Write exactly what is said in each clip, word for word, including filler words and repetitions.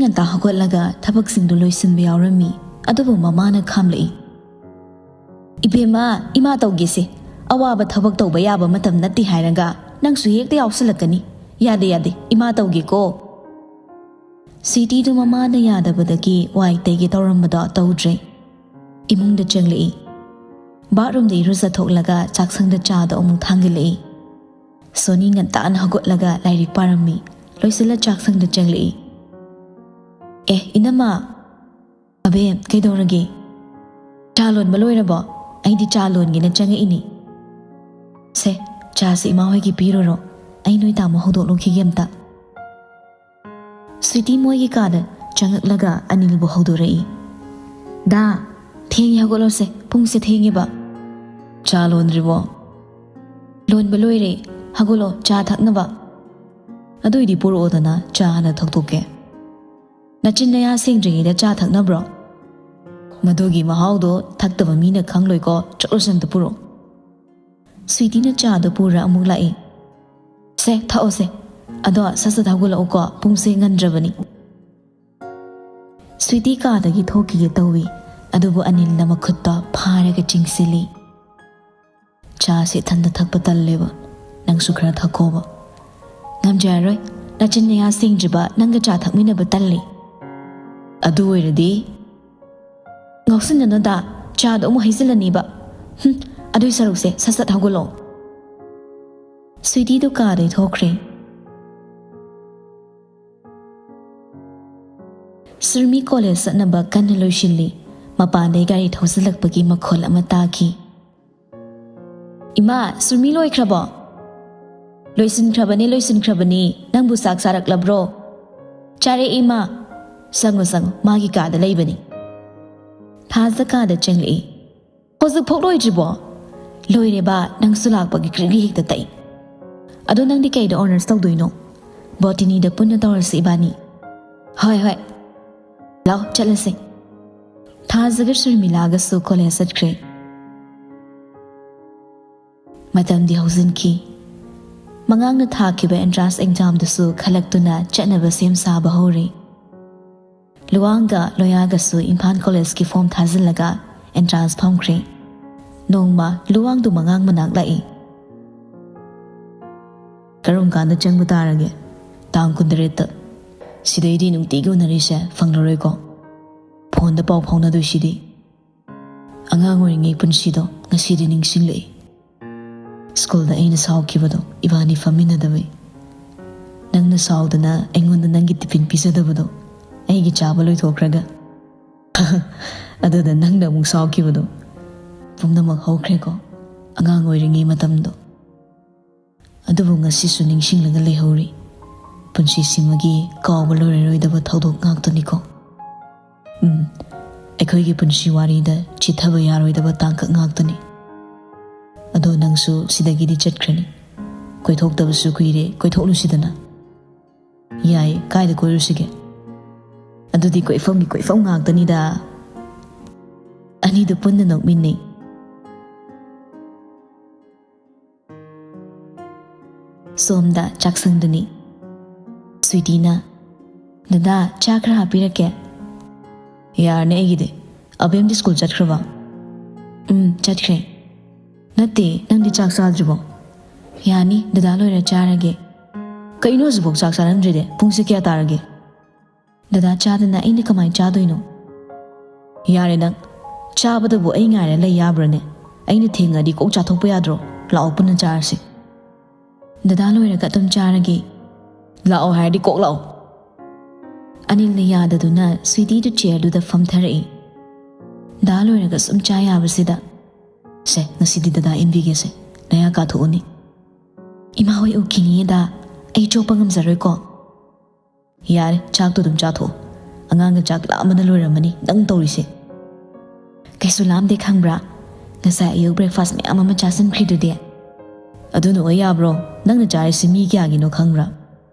ꯉꯟꯇꯥ ꯍꯧꯒꯠꯂꯒ ꯊꯕꯛꯁꯤꯡꯗꯨ ꯂꯣꯏꯁꯤꯟꯕ ꯌꯥꯎꯔꯝꯃꯤ꯫ ꯑꯗꯨꯕꯨ ꯃꯃꯥꯅ ꯈꯥꯝꯂꯛꯏ꯫ "ꯏꯕꯦꯝꯃ, ꯏꯃꯥ ꯇꯧꯒꯦꯁꯦ꯫ ꯑꯋꯥꯕ ꯊꯕꯛ ꯇꯧꯕ ꯌꯥꯕ ꯃꯇꯝ ꯅꯠꯇꯦ ꯍꯥꯏꯔꯒ ꯅꯪꯁꯨ ꯍꯦꯛꯇ ꯌꯥꯎꯁꯜꯂꯛꯀꯅꯤ꯫ ꯌꯥꯗꯦ, ꯌꯥꯗꯦ, ꯏꯃꯥ ꯇꯧꯒꯦꯀꯣ꯫" ꯁ꯭ꯋꯤꯇꯤꯗꯨ ꯃꯃꯥꯅ ꯌꯥꯗꯕꯗꯒꯤ ꯋꯥꯏ ꯇꯩꯒꯦ ꯇꯧꯔꯝꯕꯗꯣ ꯇꯧꯗ꯭ꯔꯦ꯫ ꯏꯃꯨꯡꯗ ꯆꯪꯂꯛꯏ꯫ ꯕꯥꯠꯔꯨꯝꯗ ꯏꯔꯨꯖꯊꯣꯛꯂꯒ ꯆꯥꯛꯁꯪꯗ ꯆꯥꯗꯣ ꯑꯃꯨꯛ ꯊꯥꯡꯒꯠꯂꯛꯏ꯫ ꯁꯣꯅꯤ ꯉꯟꯇꯥꯅ ꯍꯧꯒꯠꯂꯒ ꯂꯥꯏꯔꯤꯛ ꯄꯥꯔꯝꯃꯤ꯫ ꯂꯣꯏꯁꯤꯜꯂ ꯆꯥꯛꯁꯪꯗ ꯆꯪꯂꯛꯏ꯫ "ꯑꯦ, ꯏꯅꯝꯃ!" "ꯑꯕꯦꯝ, ꯀꯩꯗꯧꯔꯒꯦ? ꯆꯥ ꯂꯣꯟꯕ ꯂꯣꯏꯔꯕꯣ? ꯑꯩꯗꯤ ꯆꯥ ꯂꯣꯟꯒꯦꯅ ꯆꯪꯉꯛꯏꯅꯤ꯫" "ꯁꯦ, ꯆꯥꯁꯦ ꯏꯃꯥ ꯍꯣꯏꯒꯤ ꯄꯤꯔꯨꯔꯣ꯫ ꯑꯩ ꯅꯣꯏ ꯇꯥꯃꯣ ꯍꯧꯗꯣꯛꯂꯨꯈꯤꯒꯦ ꯑꯝꯇ꯫" ꯁ꯭ꯋꯤꯇꯤ ꯃꯣꯏꯒꯤ ꯀꯥꯗ ꯆꯪꯉꯛꯂꯒ ꯑꯅꯤꯜꯕꯨ ꯍꯧꯗꯣꯔꯛꯏ꯫ "ꯗꯥ, ꯊꯦꯡꯉꯦ, ꯍꯧꯒꯠꯂꯣꯁꯦ, ꯄꯨꯡꯁꯦ ꯊꯦꯡꯉꯦꯕ꯫" "ꯆꯥ ꯂꯣꯟꯗ꯭ꯔꯤꯕꯣ?" "ꯂꯣꯟꯕ ꯂꯣꯏꯔꯦ, ꯍꯧꯒꯠꯂꯣ, ꯆꯥ ꯊꯛꯅꯕ꯫" "ꯑꯗꯨꯏꯗꯤ ꯄꯨꯔꯛꯑꯣꯗꯅ, ꯆꯥ ꯍꯥꯟꯅ ꯊꯛꯇꯣꯛꯀꯦ꯫" "ꯅꯆꯤꯟ ꯅꯌꯥ ꯁꯦꯡꯗ꯭ꯔꯤꯉꯩꯗ ꯆꯥ ꯊꯛꯅꯕ꯭ꯔꯣ? ꯃꯗꯨꯒꯤ ꯃꯍꯥꯎꯗꯣ ꯊꯛꯇꯕ ꯃꯤꯅ ꯈꯪꯂꯣꯏꯀꯣ, ꯆꯠꯂꯣꯁꯦ ꯑꯝꯇ ꯄꯨꯔꯛꯑꯣ꯫" ꯁ꯭ꯋꯤꯇꯤꯅ ꯆꯥꯗꯣ ꯄꯨꯔ ꯑꯃꯨꯛ ꯂꯥꯛꯏ꯫ "ꯁꯦ, ꯊꯛꯑꯣꯁꯦ꯫ ꯑꯗꯣ ꯁꯠ ꯁꯠ ꯍꯧꯒꯠꯂꯛꯎꯀꯣ, ꯄꯨꯡꯁꯦ ꯉꯟꯗ꯭ꯔꯕꯅꯤ꯫" ꯁ꯭ꯋꯤꯇꯤ ꯀꯥꯗꯒꯤ ꯊꯣꯛꯈꯤꯒꯦ ꯇꯧꯏ, ꯑꯗꯨꯕꯨ ꯑꯅꯤꯜꯅ ꯃꯈꯨꯠꯇꯣ ꯐꯥꯔꯒ ꯆꯤꯡꯁꯤꯜꯂꯤ꯫ "ꯆꯥꯁꯦ ꯏꯊꯟꯗ ꯊꯛꯄ ꯇꯜꯂꯦꯕ, ꯅꯪꯁꯨ ꯈꯔ ꯊꯛꯈꯣꯕ꯫" "ꯉꯝꯖꯔꯔꯣꯏ, ꯅꯆꯤꯟ ꯅꯌꯥ ꯁꯦꯡꯗ꯭ꯔꯤꯕ ꯅꯪꯒ ꯆꯥ ꯊꯛꯃꯤꯟꯅꯕ ꯇꯜꯂꯤ꯫" "ꯑꯗꯨ ꯑꯣꯏꯔꯗꯤ?" "ꯉꯥꯎꯁꯤꯟꯅꯅꯨꯗ, ꯆꯥꯗꯣ ꯑꯃꯨꯛ ꯍꯩꯖꯤꯜꯂꯅꯤꯕ꯫ ꯍꯨꯝ, ꯑꯗꯨꯏ ꯁꯔꯨꯛꯁꯦ ꯁꯠ ꯁꯠ ꯍꯧꯒꯠꯂꯣ꯫" ꯁ꯭ꯋꯤꯇꯤꯗꯨ ꯀꯥꯗꯩ ꯊꯣꯛꯈ꯭ꯔꯦ꯫ ꯁꯤꯔꯃꯤ ꯀꯣꯂꯦꯖ ꯆꯠꯅꯕ ꯀꯟꯅ ꯂꯣꯏꯁꯤꯜꯂꯤ꯫ ꯃꯄꯥꯟꯗꯩ ꯒꯥꯔꯤ ꯊꯧꯖꯤꯜꯂꯛꯄꯒꯤ ꯃꯈꯣꯜ ꯑꯃ ꯇꯥꯈꯤ꯫ "ꯏꯃꯥ, ꯁꯤꯔꯃꯤ ꯂꯣꯏꯈ꯭ꯔꯕꯣ?" "ꯂꯣꯏꯁꯤꯟꯈ꯭ꯔꯕꯅꯤ, ꯂꯣꯏꯁꯤꯟꯈ꯭ꯔꯕꯅꯤ꯫ ꯅꯪꯕꯨ ꯆꯥꯛ ꯆꯥꯔꯛꯂꯕ꯭ꯔꯣ?" "ꯆꯥꯔꯦ ꯏꯃꯥ꯫" "ꯆꯪꯉꯣ, ꯆꯪꯉꯣ, ꯃꯥꯒꯤ ꯀꯥꯗ ꯂꯩꯕꯅꯤ꯫" ꯊꯥꯖ ꯀꯥꯗ ꯆꯪꯂꯛꯏ꯫ "ꯍꯧꯖꯤꯛꯐꯥꯎ ꯂꯣꯏꯗ꯭ꯔꯤꯕꯣ?" "ꯂꯣꯏꯔꯦꯕ, ꯅꯪꯁꯨ ꯂꯥꯛꯄꯒꯤ ꯀ꯭ꯔꯤꯛ ꯀ꯭ꯔꯤꯛ ꯍꯦꯛꯇ ꯇꯛꯏ꯫ ꯑꯗꯣ ꯅꯪꯗꯤ ꯀꯩꯗ ꯑꯣꯅꯔꯁ ꯇꯧꯗꯣꯏꯅꯣ?" "ꯕꯣꯇꯅꯤꯗ ꯄꯨꯟꯅ ꯇꯧꯔꯁꯤ ꯏꯕꯥꯅꯤ꯫" "ꯍꯣꯏ, ꯍꯣꯏ꯫ ꯂꯥꯎ, ꯆꯠꯂꯁꯦ꯫" ꯊꯥꯖꯒ ꯁꯔꯃꯤꯂꯥꯒꯁꯨ ꯀꯣꯂꯦꯖ ꯆꯠꯈ꯭ꯔꯦ꯫ ꯃꯇꯝꯗꯤ ꯍꯧꯖꯤꯟꯈꯤ꯫ ꯃꯉꯥꯡꯅ ꯊꯥꯈꯤꯕ ꯑꯦꯟꯇ꯭ꯔꯥꯟꯁ ꯑꯦꯛꯖꯥꯝꯗꯨꯁꯨ ꯈꯜꯂꯛꯇꯨꯅ ꯆꯠꯅꯕ ꯁꯦꯝ ꯁꯥꯕ ꯍꯧꯔꯦ꯫ ꯂꯨꯋꯥꯡꯒ ꯂꯣꯌꯥꯒꯁꯨ ꯏꯝꯐꯥꯜ ꯀꯣꯂꯦꯖꯀꯤ ꯐꯣꯝ ꯊꯥꯖꯤꯜꯂꯒ ꯑꯦꯟꯇ꯭ꯔꯥꯟꯁ ꯐꯝꯈ꯭ꯔꯦ꯫ ꯅꯣꯡꯃ ꯂꯨꯋꯥꯡꯗꯨ ꯃꯉꯥꯡ ꯃꯅꯥꯛ ꯂꯥꯛꯏ꯫ "ꯀꯔꯝ ꯀꯥꯟꯗ ꯆꯪꯕ ꯇꯥꯔꯒꯦ?" "ꯇꯥꯡ ꯀꯨꯟꯇꯔꯦꯠꯇ꯫ ꯁꯤꯗꯩꯗꯤ ꯅꯨꯡꯇꯤꯒꯤ ꯎꯅꯔꯤꯁꯦ ꯐꯪꯂꯔꯣꯏꯀꯣ? ꯐꯣꯟꯗ ꯄꯥꯎ ꯐꯥꯎꯅꯗꯣꯏꯁꯤꯗꯤ꯫ ꯑꯉꯥꯡ ꯑꯣꯏꯔꯤꯉꯩ ꯄꯨꯟꯁꯤꯗꯣ ꯉꯁꯤꯗꯤ ꯅꯤꯡꯁꯤꯡꯂꯛꯏ꯫ ꯁ꯭ꯀꯨꯜꯗ ꯑꯩꯅ ꯁꯥꯎꯈꯤꯕꯗꯣ, ꯏꯕꯥꯅꯤ ꯐꯝꯃꯤꯟꯅꯗꯕꯩ꯫ ꯅꯪꯅ ꯁꯥꯎꯗꯅ ꯑꯩꯉꯣꯟꯗ ꯅꯪꯒꯤ ꯇꯤꯐꯤꯟ ꯄꯤꯖꯗꯕꯗꯣ, ꯑꯩꯒꯤ ꯆꯥꯕ ꯂꯣꯏꯊꯣꯛꯈ꯭ꯔꯒ꯫ ꯑꯗꯨꯗ ꯅꯪꯅ ꯑꯃꯨꯛ ꯁꯥꯎꯈꯤꯕꯗꯣ꯫ ꯄꯨꯝꯅꯃꯛ ꯍꯧꯈ꯭ꯔꯦꯀꯣ, ꯑꯉꯥꯡ ꯑꯣꯏꯔꯤꯉꯩ ꯃꯇꯝꯗꯣ꯫ ꯑꯗꯨꯕꯨ ꯉꯁꯤꯁꯨ ꯅꯤꯡꯁꯤꯡꯂꯒ ꯂꯩꯍꯧꯔꯤ꯫ ꯄꯨꯟꯁꯤꯁꯤꯃꯒꯤ ꯀꯥꯎꯕ ꯂꯣꯏꯔꯔꯣꯏꯗꯕ ꯊꯧꯗꯣꯛ ꯉꯥꯛꯇꯅꯤꯀꯣ꯫ ꯎꯝ, ꯑꯩꯈꯣꯏꯒꯤ ꯄꯨꯟꯁꯤ ꯋꯥꯔꯤꯗ ꯆꯤꯠꯊꯕ ꯌꯥꯔꯣꯏꯗꯕ ꯇꯥꯡꯀꯛ ꯉꯥꯛꯇꯅꯤ꯫ ꯑꯗꯣ ꯅꯪꯁꯨ ꯁꯤꯗꯒꯤꯗꯤ ꯆꯠꯈ꯭ꯔꯅꯤ꯫ ꯀꯣꯏꯊꯣꯛꯇꯕꯁꯨ ꯀꯨꯏꯔꯦ, ꯀꯣꯏꯊꯣꯛꯂꯨꯁꯤꯗꯅ꯫ ꯌꯥꯏ, ꯀꯥꯏꯗ ꯀꯣꯏꯔꯨꯁꯤꯒꯦ? ꯑꯗꯨꯗꯤ ꯀꯣꯏꯐꯝꯒꯤ ꯀꯣꯏꯐꯝ ꯉꯥꯛꯇꯅꯤꯗ꯫ ꯑꯅꯤꯗꯨ ꯄꯨꯟꯅ ꯅꯣꯛꯃꯤꯟꯅꯩ꯫ ꯁꯣꯝꯗ ꯆꯥꯛꯁꯪꯗꯅꯤ꯫ ꯁ꯭ꯋꯤꯇꯤꯅ, "ꯗꯗꯥ, ꯆꯥ ꯈꯔ ꯍꯥꯞꯄꯤꯔꯛꯀꯦ?" "ꯌꯥꯔꯅꯤ ꯑꯩꯒꯤꯗꯤ꯫ ꯑꯕꯦꯝꯗꯤ ꯁ꯭ꯀꯨꯜ ꯆꯠꯈ꯭ꯔꯕ?" "ꯎꯝ, ꯆꯠꯈ꯭ꯔꯦ꯫ ꯅꯠꯇꯦ, ꯅꯪꯗꯤ ꯆꯥꯛ ꯆꯥꯗ꯭ꯔꯤꯕꯣ?" "ꯌꯥꯅꯤ, ꯗꯗꯥ ꯂꯣꯏꯔ ꯆꯥꯔꯒꯦ꯫" "ꯀꯩꯅꯣ ꯍꯧꯖꯤꯛꯐꯥꯎ ꯆꯥꯛ ꯆꯥꯔꯝꯗ꯭ꯔꯤꯗꯤ? ꯄꯨꯡꯁꯦ ꯀꯌꯥ ꯇꯥꯔꯒꯦ?" "ꯗꯗꯥ ꯆꯥꯗꯅ ꯑꯩꯅ ꯀꯃꯥꯏ ꯆꯥꯗꯣꯏꯅꯣ?" "ꯌꯥꯔꯦ ꯅꯪ, ꯆꯥꯕꯗꯕꯨ ꯑꯩ ꯉꯥꯏꯔ ꯂꯩ ꯌꯥꯕ꯭ꯔꯥꯅꯦ? ꯑꯩꯅ ꯊꯦꯡꯉꯗꯤ ꯀꯣꯛ ꯆꯥꯊꯣꯛꯄ ꯌꯥꯗ꯭ꯔꯣ? ꯂꯥꯛꯑꯣ ꯄꯨꯟꯅ ꯆꯥꯔꯁꯤ꯫ ꯗꯗꯥ ꯂꯣꯏꯔꯒ ꯑꯗꯨꯝ ꯆꯥꯔꯒꯦ꯫" "ꯂꯥꯛꯑꯣ ꯍꯥꯏꯔꯗꯤ ꯀꯣꯛ ꯂꯥꯛꯑꯣ꯫" ꯑꯅꯤꯜꯅ ꯌꯥꯗꯗꯨꯅ ꯁ꯭ꯋꯤꯇꯤꯗꯨ ꯆꯤꯌꯔꯗꯨꯗ ꯐꯝꯊꯔꯛꯏ꯫ "ꯗꯥ ꯂꯣꯏꯔꯒ ꯁꯨꯝ ꯆꯥ ꯌꯥꯕꯁꯤꯗ꯫ ꯁꯦ, ꯉꯁꯤꯗꯤ ꯗꯗꯥ ꯏꯟꯕꯤꯒꯦꯁꯦ, ꯅꯌꯥ ꯀꯥꯊꯣꯛꯎꯅꯤ꯫" "ꯏꯃꯥ ꯍꯣꯏ ꯎꯈꯤꯅꯤꯌꯦ ꯗꯥ, ꯑꯩ ꯆꯣꯞꯄ ꯉꯝꯖꯔꯣꯏꯀꯣ꯫" "ꯌꯥꯔꯦ, ꯆꯥꯛꯇꯣ ꯑꯗꯨꯝ ꯆꯥꯊꯣꯛꯑꯣ꯫ ꯑꯉꯥꯡꯒ ꯆꯥꯛ ꯂꯥꯝꯕꯅ ꯂꯣꯏꯔꯝꯃꯅꯤ ꯅꯪ ꯇꯧꯔꯤꯁꯦ꯫" "ꯀꯩꯁꯨ ꯂꯥꯝꯗꯦ ꯈꯪꯕ꯭ꯔꯥ? ꯉꯁꯥꯏ ꯑꯌꯨꯛ ꯕ꯭ꯔꯦꯛꯐꯥꯁ ꯃꯌꯥꯝ ꯑꯃ ꯆꯥꯁꯤꯟꯈ꯭ꯔꯤꯗꯨꯗꯤ꯫" "ꯑꯗꯨꯅ ꯑꯣꯏ ꯌꯥꯕ꯭ꯔꯣ? ꯅꯪꯅ ꯆꯥꯔꯤꯁꯤ ꯃꯤ ꯀꯌꯥꯒꯤꯅꯣ ꯈꯪꯕ꯭ꯔꯥ?"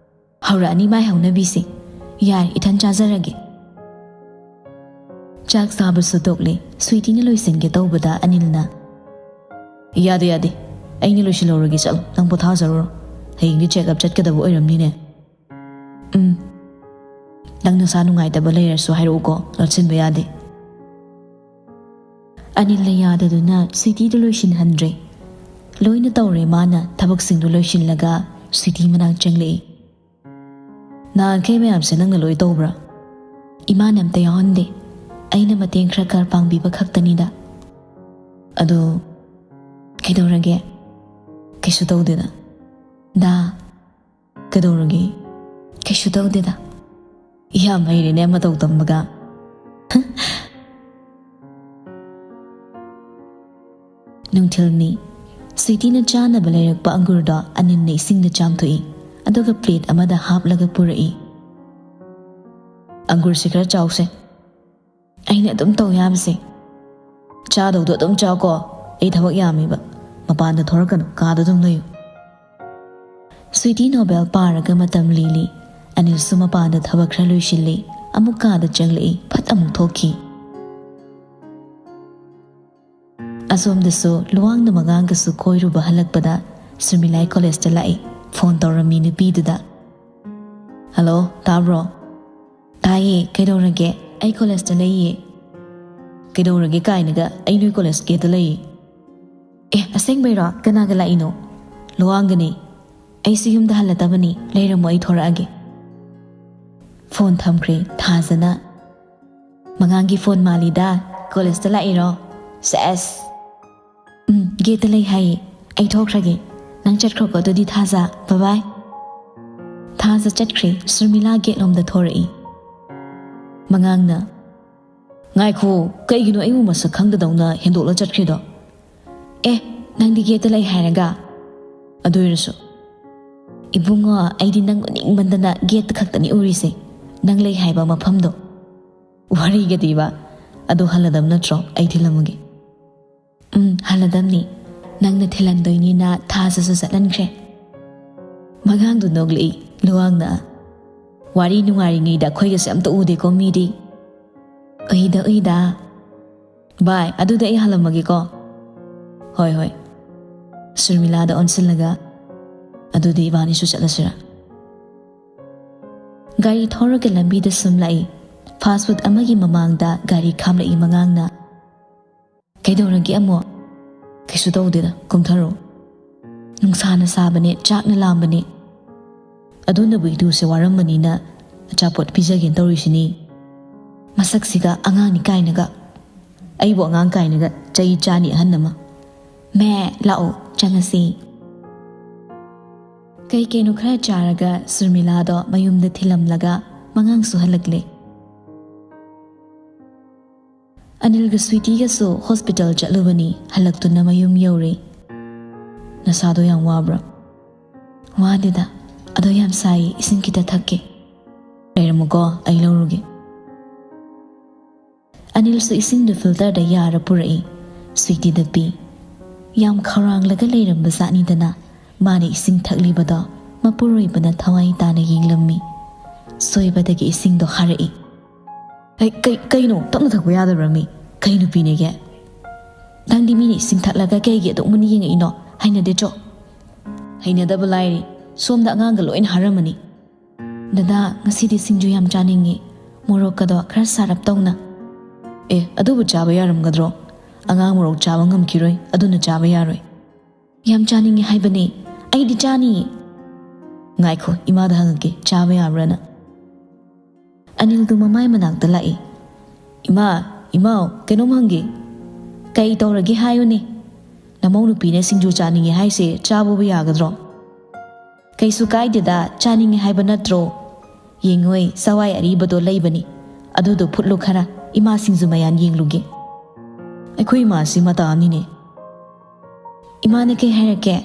"ꯍꯧꯔꯛꯑꯅꯤ ꯃꯥꯏ ꯍꯧꯅꯕꯤꯁꯦ꯫ ꯌꯥꯔꯦ, ꯏꯊꯟ ꯆꯥꯖꯔꯒꯦ꯫" ꯆꯥꯛ ꯆꯥꯕꯁꯨ ꯇꯣꯛꯂꯦ꯫ ꯁ꯭ꯋꯤꯇꯤꯅ ꯂꯣꯏꯁꯤꯟꯒꯦ ꯇꯧꯕꯗ ꯑꯅꯤꯜꯅ, "ꯌꯥꯗꯦ, ꯌꯥꯗꯦ꯫ ꯑꯩꯅ ꯂꯣꯏꯁꯤꯜꯍꯧꯔꯒꯦ, ꯆꯠꯂꯣ꯫ ꯅꯪ ꯄꯣꯊꯥꯖꯔꯨꯔꯣ꯫ ꯍꯌꯦꯡꯗꯤ ꯆꯦꯛꯑꯞ ꯆꯠꯀꯗꯕ ꯑꯣꯏꯔꯝꯅꯤꯅꯦ꯫" "ꯎꯝ꯫ ꯅꯪꯅ ꯅꯁꯥ ꯅꯨꯡꯉꯥꯏꯇꯕ ꯂꯩꯔꯁꯨ ꯍꯥꯏꯔꯛꯎꯀꯣ, ꯂꯣꯠꯁꯤꯟꯕ ꯌꯥꯗꯦ꯫ ꯑꯅꯤꯜꯅ ꯌꯥꯗꯗꯨꯅ ꯁ꯭ꯋꯤꯇꯤꯗꯨ ꯂꯣꯏꯁꯤꯟꯍꯟꯗ꯭ꯔꯦ꯫ ꯂꯣꯏꯅ ꯇꯧꯔꯦ ꯃꯥꯅ ꯊꯕꯛꯁꯤꯡꯗꯨ ꯂꯣꯏꯁꯤꯜꯂꯒ ꯁ꯭ꯋꯤꯇꯤ ꯃꯅꯥꯛ ꯆꯪꯂꯛꯏ꯫ "ꯅꯍꯥꯟꯈꯩ ꯃꯌꯥꯝꯁꯦ ꯅꯪꯅ ꯂꯣꯏ ꯇꯧꯕ꯭ꯔꯥ?" "ꯏꯃꯥꯅ ꯑꯝꯇ ꯌꯥꯎꯍꯟꯗꯦ, ꯑꯩꯅ ꯃꯇꯦꯡ ꯈꯔ ꯈꯔ ꯄꯥꯡꯕꯤꯕ ꯈꯛꯇꯅꯤꯗ"꯫ "ꯑꯗꯣ ꯀꯩꯗꯧꯔꯒꯦ?" "ꯀꯩꯁꯨ ꯇꯧꯗꯦꯗ"꯫ "ꯗꯥ"꯫ "ꯀꯩꯗꯧꯔꯒꯦ?" "ꯀꯩꯁꯨ ꯇꯧꯗꯦꯗ"꯫ ꯌꯥꯝ ꯍꯩꯔꯦꯅꯦ ꯃꯇꯧ ꯇꯝꯕꯒ꯫ ꯅꯨꯡꯊꯤꯜꯅꯤ꯫ ꯁ꯭ꯋꯤꯇꯤꯅ ꯆꯥꯅꯕ ꯂꯩꯔꯛꯄ ꯑꯪꯒꯨꯔꯗꯣ ꯑꯅꯤꯜꯅ ꯏꯁꯤꯡꯗ ꯆꯥꯝꯊꯣꯛꯏ, ꯑꯗꯨꯒ ꯄ꯭ꯂꯦꯠ ꯑꯃꯗ ꯍꯥꯞꯂꯒ ꯄꯨꯔꯛꯏ꯫ "ꯑꯪꯒꯨꯔꯁꯤ ꯈꯔ ꯆꯥꯎꯁꯦ꯫ ꯑꯩꯅ ꯑꯗꯨꯝ ꯇꯧ ꯌꯥꯕꯁꯦ꯫ ꯆꯥꯗꯧꯗꯣ ꯑꯗꯨꯝ ꯆꯥꯎꯀꯣ꯫ ꯑꯩ ꯊꯕꯛ ꯌꯥꯝꯃꯤꯕ꯫ ꯃꯄꯥꯟꯗ ꯊꯣꯔꯛꯀꯅꯨ, ꯀꯥꯗ ꯑꯗꯨꯝ ꯂꯩꯌꯨ"꯫ ꯁ꯭ꯋꯤꯇꯤ ꯅꯣꯕꯦꯜ ꯄꯥꯔꯒ ꯃꯇꯝ ꯂꯦꯜꯂꯤ꯫ ꯑꯅꯤꯜꯁꯨ ꯃꯄꯥꯟꯗ ꯊꯕꯛ ꯈꯔ ꯂꯣꯏꯁꯤꯜꯂꯤ꯫ ꯑꯃꯨꯛ ꯀꯥꯗ ꯆꯪꯂꯛꯏ, ꯐꯠ ꯑꯃꯨꯛ ꯊꯣꯛꯈꯤ꯫ ꯑꯁꯣꯝꯗꯁꯨ ꯂꯨꯋꯥꯡꯅ ꯃꯉꯥꯡꯒꯁꯨ ꯀꯣꯏꯔꯨꯕ ꯍꯜꯂꯛꯄꯗ ꯁꯨꯔꯃꯤꯂꯥꯏ ꯀꯣꯂꯦꯖꯇ ꯂꯥꯛꯏ꯫ ꯐꯣꯟ ꯇꯧꯔꯝꯃꯤ ꯅꯨꯄꯤꯗꯨꯗ꯫ "ꯍꯜꯂꯣ, ꯇꯥꯕ꯭ꯔꯣ?" "ꯇꯥꯏꯌꯦ, ꯀꯩꯗꯧꯔꯒꯦ?" "ꯑꯩ ꯀꯣꯂꯦꯖꯇ ꯂꯩꯌꯦ"꯫ "ꯀꯩꯗꯧꯔꯒꯦ ꯀꯥꯏꯅꯒ, ꯑꯩ ꯅꯣꯏ ꯀꯣꯂꯦꯖ ꯒꯦꯠꯇ ꯂꯩꯌꯦ"꯫ "ꯑꯦ, ꯑꯁꯦꯡꯕꯩꯔꯣ? ꯀꯅꯥꯒ ꯂꯥꯛꯏꯅꯣ?" "ꯂꯨꯋꯥꯡꯒꯅꯦ"꯫ "ꯑꯩꯁꯨ ꯌꯨꯝꯗ ꯍꯜꯂꯗꯕꯅꯤ, ꯂꯩꯔꯝꯃꯣ, ꯑꯩ ꯊꯣꯔꯛꯑꯒꯦ"꯫ ꯐꯣꯟ ꯊꯝꯈ꯭ꯔꯦ ꯊꯥꯖꯅ꯫ "ꯃꯉꯥꯡꯒꯤ ꯐꯣꯟ ꯃꯥꯜꯂꯤꯗ, ꯀꯣꯂꯦꯖꯇ ꯂꯥꯛꯏꯔꯣ?" "ꯁꯦꯁ"꯫ "ꯎꯝ, ꯒꯦꯠꯇ ꯂꯩ ꯍꯥꯏꯌꯦ꯫ ꯑꯩ ꯊꯣꯛꯈ꯭ꯔꯒꯦ꯫ ꯅꯪ ꯆꯠꯈ꯭ꯔꯣꯀꯣ ꯑꯗꯨꯗꯤ ꯊꯥꯖ꯫ ꯕꯥꯏ ꯕꯥꯏ"꯫ ꯊꯥꯖ ꯆꯠꯈ꯭ꯔꯦ꯫ ꯁꯨꯔꯃꯤꯂꯥ ꯒꯦꯠꯂꯣꯝꯗ ꯊꯣꯔꯛꯏ꯫ ꯃꯉꯥꯡꯅ, "ꯉꯥꯏꯈꯣ, ꯀꯩꯒꯤꯅꯣ ꯑꯩꯕꯨ ꯃꯁꯛ ꯈꯪꯗꯗꯧꯅ ꯍꯦꯟꯗꯣꯛꯂ ꯆꯠꯈ꯭ꯔꯤꯗꯣ?" "ꯑꯦ, ꯅꯪꯗꯤ ꯒꯦꯠꯇ ꯂꯩ ꯍꯥꯏꯔꯒ?" "ꯑꯗꯨ ꯑꯣꯏꯔꯁꯨ"꯫ "ꯏꯕꯨꯡꯉꯣ, ꯑꯩꯗꯤ ꯅꯪ ꯎꯅꯤꯡꯃꯟꯗꯅ ꯒꯦꯠꯇ ꯈꯛꯇꯅꯤ ꯎꯔꯤꯁꯦ꯫ ꯅꯪ ꯂꯩ ꯍꯥꯏꯕ ꯃꯐꯝꯗꯣ"꯫ "ꯋꯥꯔꯤꯒꯗꯤꯕ꯫ ꯑꯗꯨ ꯍꯜꯂꯗꯕ ꯅꯠꯇ꯭ꯔꯣ? ꯑꯩ ꯊꯤꯜꯂꯝꯃꯒꯦ"꯫ "ꯎꯝ, ꯍꯜꯂꯗꯝꯅꯤ꯫ ꯅꯪꯅ ꯊꯤꯜꯍꯟꯗꯣꯏꯅꯤꯅ" ꯊꯥꯖꯁꯨ ꯆꯠꯍꯟꯈ꯭ꯔꯦ꯫ ꯃꯉꯥꯡꯗꯨ ꯅꯣꯛꯂꯛꯏ꯫ ꯂꯨꯋꯥꯡꯅ, "ꯋꯥꯔꯤ ꯅꯨꯡꯉꯥꯏꯔꯤꯉꯩꯗ ꯑꯩꯈꯣꯏꯒꯁꯦ ꯑꯝꯇ ꯎꯗꯦꯀꯣ ꯃꯤꯗꯤ"꯫ "ꯎꯏꯗ ꯎꯏꯗ"꯫ "ꯕꯥꯏ, ꯑꯗꯨꯗꯤ ꯑꯩ ꯍꯜꯂꯝꯃꯒꯦꯀꯣ"꯫ "ꯍꯣꯏ, ꯍꯣꯏ"꯫ ꯁꯨꯔꯃꯤꯂꯥꯗ ꯑꯣꯟꯁꯤꯜꯂꯒ, "ꯑꯗꯨꯗꯤ ꯏꯕꯥꯅꯤꯁꯨ ꯆꯠꯂꯁꯤꯔꯥ?" ꯒꯥꯔꯤ ꯊꯧꯔꯒ ꯂꯝꯕꯤꯗ ꯁꯨꯝ ꯂꯥꯛꯏ꯫ ꯐꯥꯁ ꯐꯨꯗ ꯑꯃꯒꯤ ꯃꯃꯥꯡꯗ ꯒꯥꯔꯤ ꯈꯥꯝꯂꯛꯏ ꯃꯉꯥꯡꯅ꯫ "ꯀꯩꯗꯧꯔꯒꯦ ꯑꯃꯣ?" "ꯀꯩꯁꯨ ꯇꯧꯗꯦꯗ, ꯀꯨꯝꯊꯔꯣ꯫ ꯅꯨꯡꯁꯥꯅ ꯁꯥꯕꯅꯦ, ꯆꯥꯛꯅ ꯂꯥꯝꯕꯅꯦ꯫ ꯑꯗꯨꯅꯕꯨ ꯏꯇꯨꯁꯦ ꯋꯥꯔꯝꯕꯅꯤꯅ ꯑꯆꯥꯄꯣꯠ ꯄꯤꯖꯒꯦꯅ ꯇꯧꯔꯤꯁꯤꯅꯤ꯫ ꯃꯁꯛꯁꯤꯒ ꯑꯉꯥꯡꯅꯤ ꯀꯥꯏꯅꯒ꯫ ꯑꯩꯕꯨ ꯑꯉꯥꯡ ꯀꯥꯏꯅꯒ ꯆꯩ ꯆꯥꯅꯤ ꯑꯍꯟ ꯑꯃ꯫ ꯃꯦ, ꯂꯥꯛꯑꯣ, ꯆꯪꯉꯁꯤ꯫" ꯀꯩ ꯀꯩꯅꯣ ꯈꯔ ꯆꯥꯔꯒ ꯁꯨꯔꯃꯤꯂꯥꯗꯣ ꯃꯌꯨꯝꯗ ꯊꯤꯜꯂꯝꯂꯒ ꯃꯉꯥꯡꯁꯨ ꯍꯜꯂꯛꯂꯦ꯫ ꯑꯅꯤꯜꯒ ꯁ꯭ꯋꯤꯇꯤꯒꯁꯨ ꯍꯣꯁꯄꯤꯇꯥꯜ ꯆꯠꯂꯨꯕꯅꯤ, ꯍꯜꯂꯛꯇꯨꯅ ꯃꯌꯨꯝ ꯌꯧꯔꯦ꯫ "ꯅꯁꯥꯗꯣ ꯌꯥꯝ ꯋꯥꯕ꯭ꯔꯥ?" "ꯋꯥꯗꯦꯗ, ꯑꯗꯣ ꯌꯥꯝ ꯁꯥꯏꯌꯦ, ꯏꯁꯤꯡ ꯈꯤꯇ ꯊꯛꯀꯦ꯫" "ꯂꯩꯔꯝꯃꯨꯀꯣ, ꯑꯩ ꯂꯧꯔꯨꯒꯦ꯫" ꯑꯅꯤꯜꯁꯨ ꯏꯁꯤꯡꯗꯨ ꯐꯤꯜꯇꯔꯗ ꯌꯥꯔ ꯄꯨꯔꯛꯏ꯫ ꯁ꯭ꯋꯤꯇꯤꯗ ꯄꯤ꯫ ꯌꯥꯝ ꯈꯧꯔꯥꯡꯂꯒ ꯂꯩꯔꯝꯕ ꯖꯥꯠꯅꯤꯗꯅ, ꯃꯥꯅ ꯏꯁꯤꯡ ꯊꯛꯂꯤꯕꯗꯣ ꯃꯄꯨꯔꯣꯏꯕꯅ ꯊꯋꯥꯏ ꯇꯥꯅ ꯌꯦꯡꯂꯝꯃꯤ꯫ ꯁꯣꯏꯕꯗꯒꯤ ꯏꯁꯤꯡꯗꯣ ꯍꯥꯔꯛꯏ꯫ "ꯑꯩ, ꯀꯩ, ꯀꯩꯅꯣ? ꯇꯞꯅ ꯊꯛꯄ ꯌꯥꯗꯕ꯭ꯔꯥ ꯃꯤ? ꯀꯩ ꯅꯨꯄꯤꯅꯦꯒꯦ? ꯅꯪꯗꯤ ꯃꯤꯅ ꯏꯁꯤꯡ ꯊꯛꯂꯒ ꯀꯩꯒꯤ ꯑꯗꯨꯛ ꯃꯨꯟꯅ ꯌꯦꯡꯉꯛꯏꯅꯣ? ꯍꯩꯅꯗꯦ꯫" "ꯍꯩꯅꯗꯕ ꯂꯥꯏꯔꯤ, ꯁꯣꯝꯗ ꯑꯉꯥꯡꯒ ꯂꯣꯏꯅ ꯍꯥꯔꯝꯃꯅꯤ꯫" "ꯗꯗꯥ, ꯉꯁꯤꯗꯤ ꯁꯤꯡꯖꯨ ꯌꯥꯝ ꯆꯥꯅꯤꯡꯉꯤ, ꯃꯣꯔꯣꯛꯀꯗꯣ ꯈꯔ ꯁꯥꯔꯞ ꯇꯧꯅ꯫" "ꯑꯦ, ꯑꯗꯨꯕꯨ ꯆꯥꯕ ꯌꯥꯔꯝꯒꯗ꯭ꯔꯣ? ꯑꯉꯥꯡ ꯃꯣꯔꯣꯛ ꯆꯥꯕ ꯉꯝꯈꯤꯔꯣꯏ, ꯑꯗꯨꯅ ꯆꯥꯕ ꯌꯥꯔꯣꯏ꯫" "ꯌꯥꯝ ꯆꯥꯅꯤꯡꯉꯤ ꯍꯥꯏꯕꯅꯦ, ꯑꯩꯗꯤ ꯆꯥꯅꯤꯌꯦ꯫" "ꯉꯥꯏꯈꯣ, ꯏꯃꯥꯗ ꯍꯪꯉꯛꯀꯦ, ꯆꯥꯕ ꯌꯥꯕ꯭ꯔꯥꯅ꯫" ꯑꯅꯤꯜꯗꯨ ꯃꯃꯥꯏ ꯃꯅꯥꯛꯇ ꯂꯥꯛꯏ꯫ "ꯏꯃꯥ, ꯏꯃꯥꯎ, ꯀꯩꯅꯣꯝ ꯍꯪꯒꯦ꯫" "ꯀꯩ ꯇꯧꯔꯒꯦ ꯍꯥꯏꯌꯨꯅꯦ꯫" "ꯅꯃꯧ ꯅꯨꯄꯤꯅ ꯁꯤꯡꯖꯨ ꯆꯥꯅꯤꯡꯉꯦ ꯍꯥꯏꯁꯦ ꯆꯥꯕꯕꯨ ꯌꯥꯒꯗ꯭ꯔꯣ?" "ꯀꯩꯁꯨ ꯀꯥꯏꯗꯦꯗ, ꯆꯥꯅꯤꯡꯉꯦ ꯍꯥꯏꯕ ꯅꯠꯇ꯭ꯔꯣ? ꯌꯦꯡꯉꯣꯏ, ꯆꯋꯥꯏ ꯑꯔꯤꯕꯗꯣ ꯂꯩꯕꯅꯤ, ꯑꯗꯨꯗꯣ ꯐꯨꯠꯂꯨ ꯈꯔ, ꯏꯃꯥ ꯁꯤꯡꯖꯨ ꯃꯌꯥꯟ ꯌꯦꯡꯂꯨꯒꯦ꯫" "ꯑꯩꯈꯣꯏ ꯏꯃꯥꯁꯤ ꯃꯇꯥ ꯑꯃꯅꯤꯅꯦ꯫" "ꯏꯃꯥꯅ ꯀꯩ ꯍꯥꯏꯔꯛꯀꯦ?"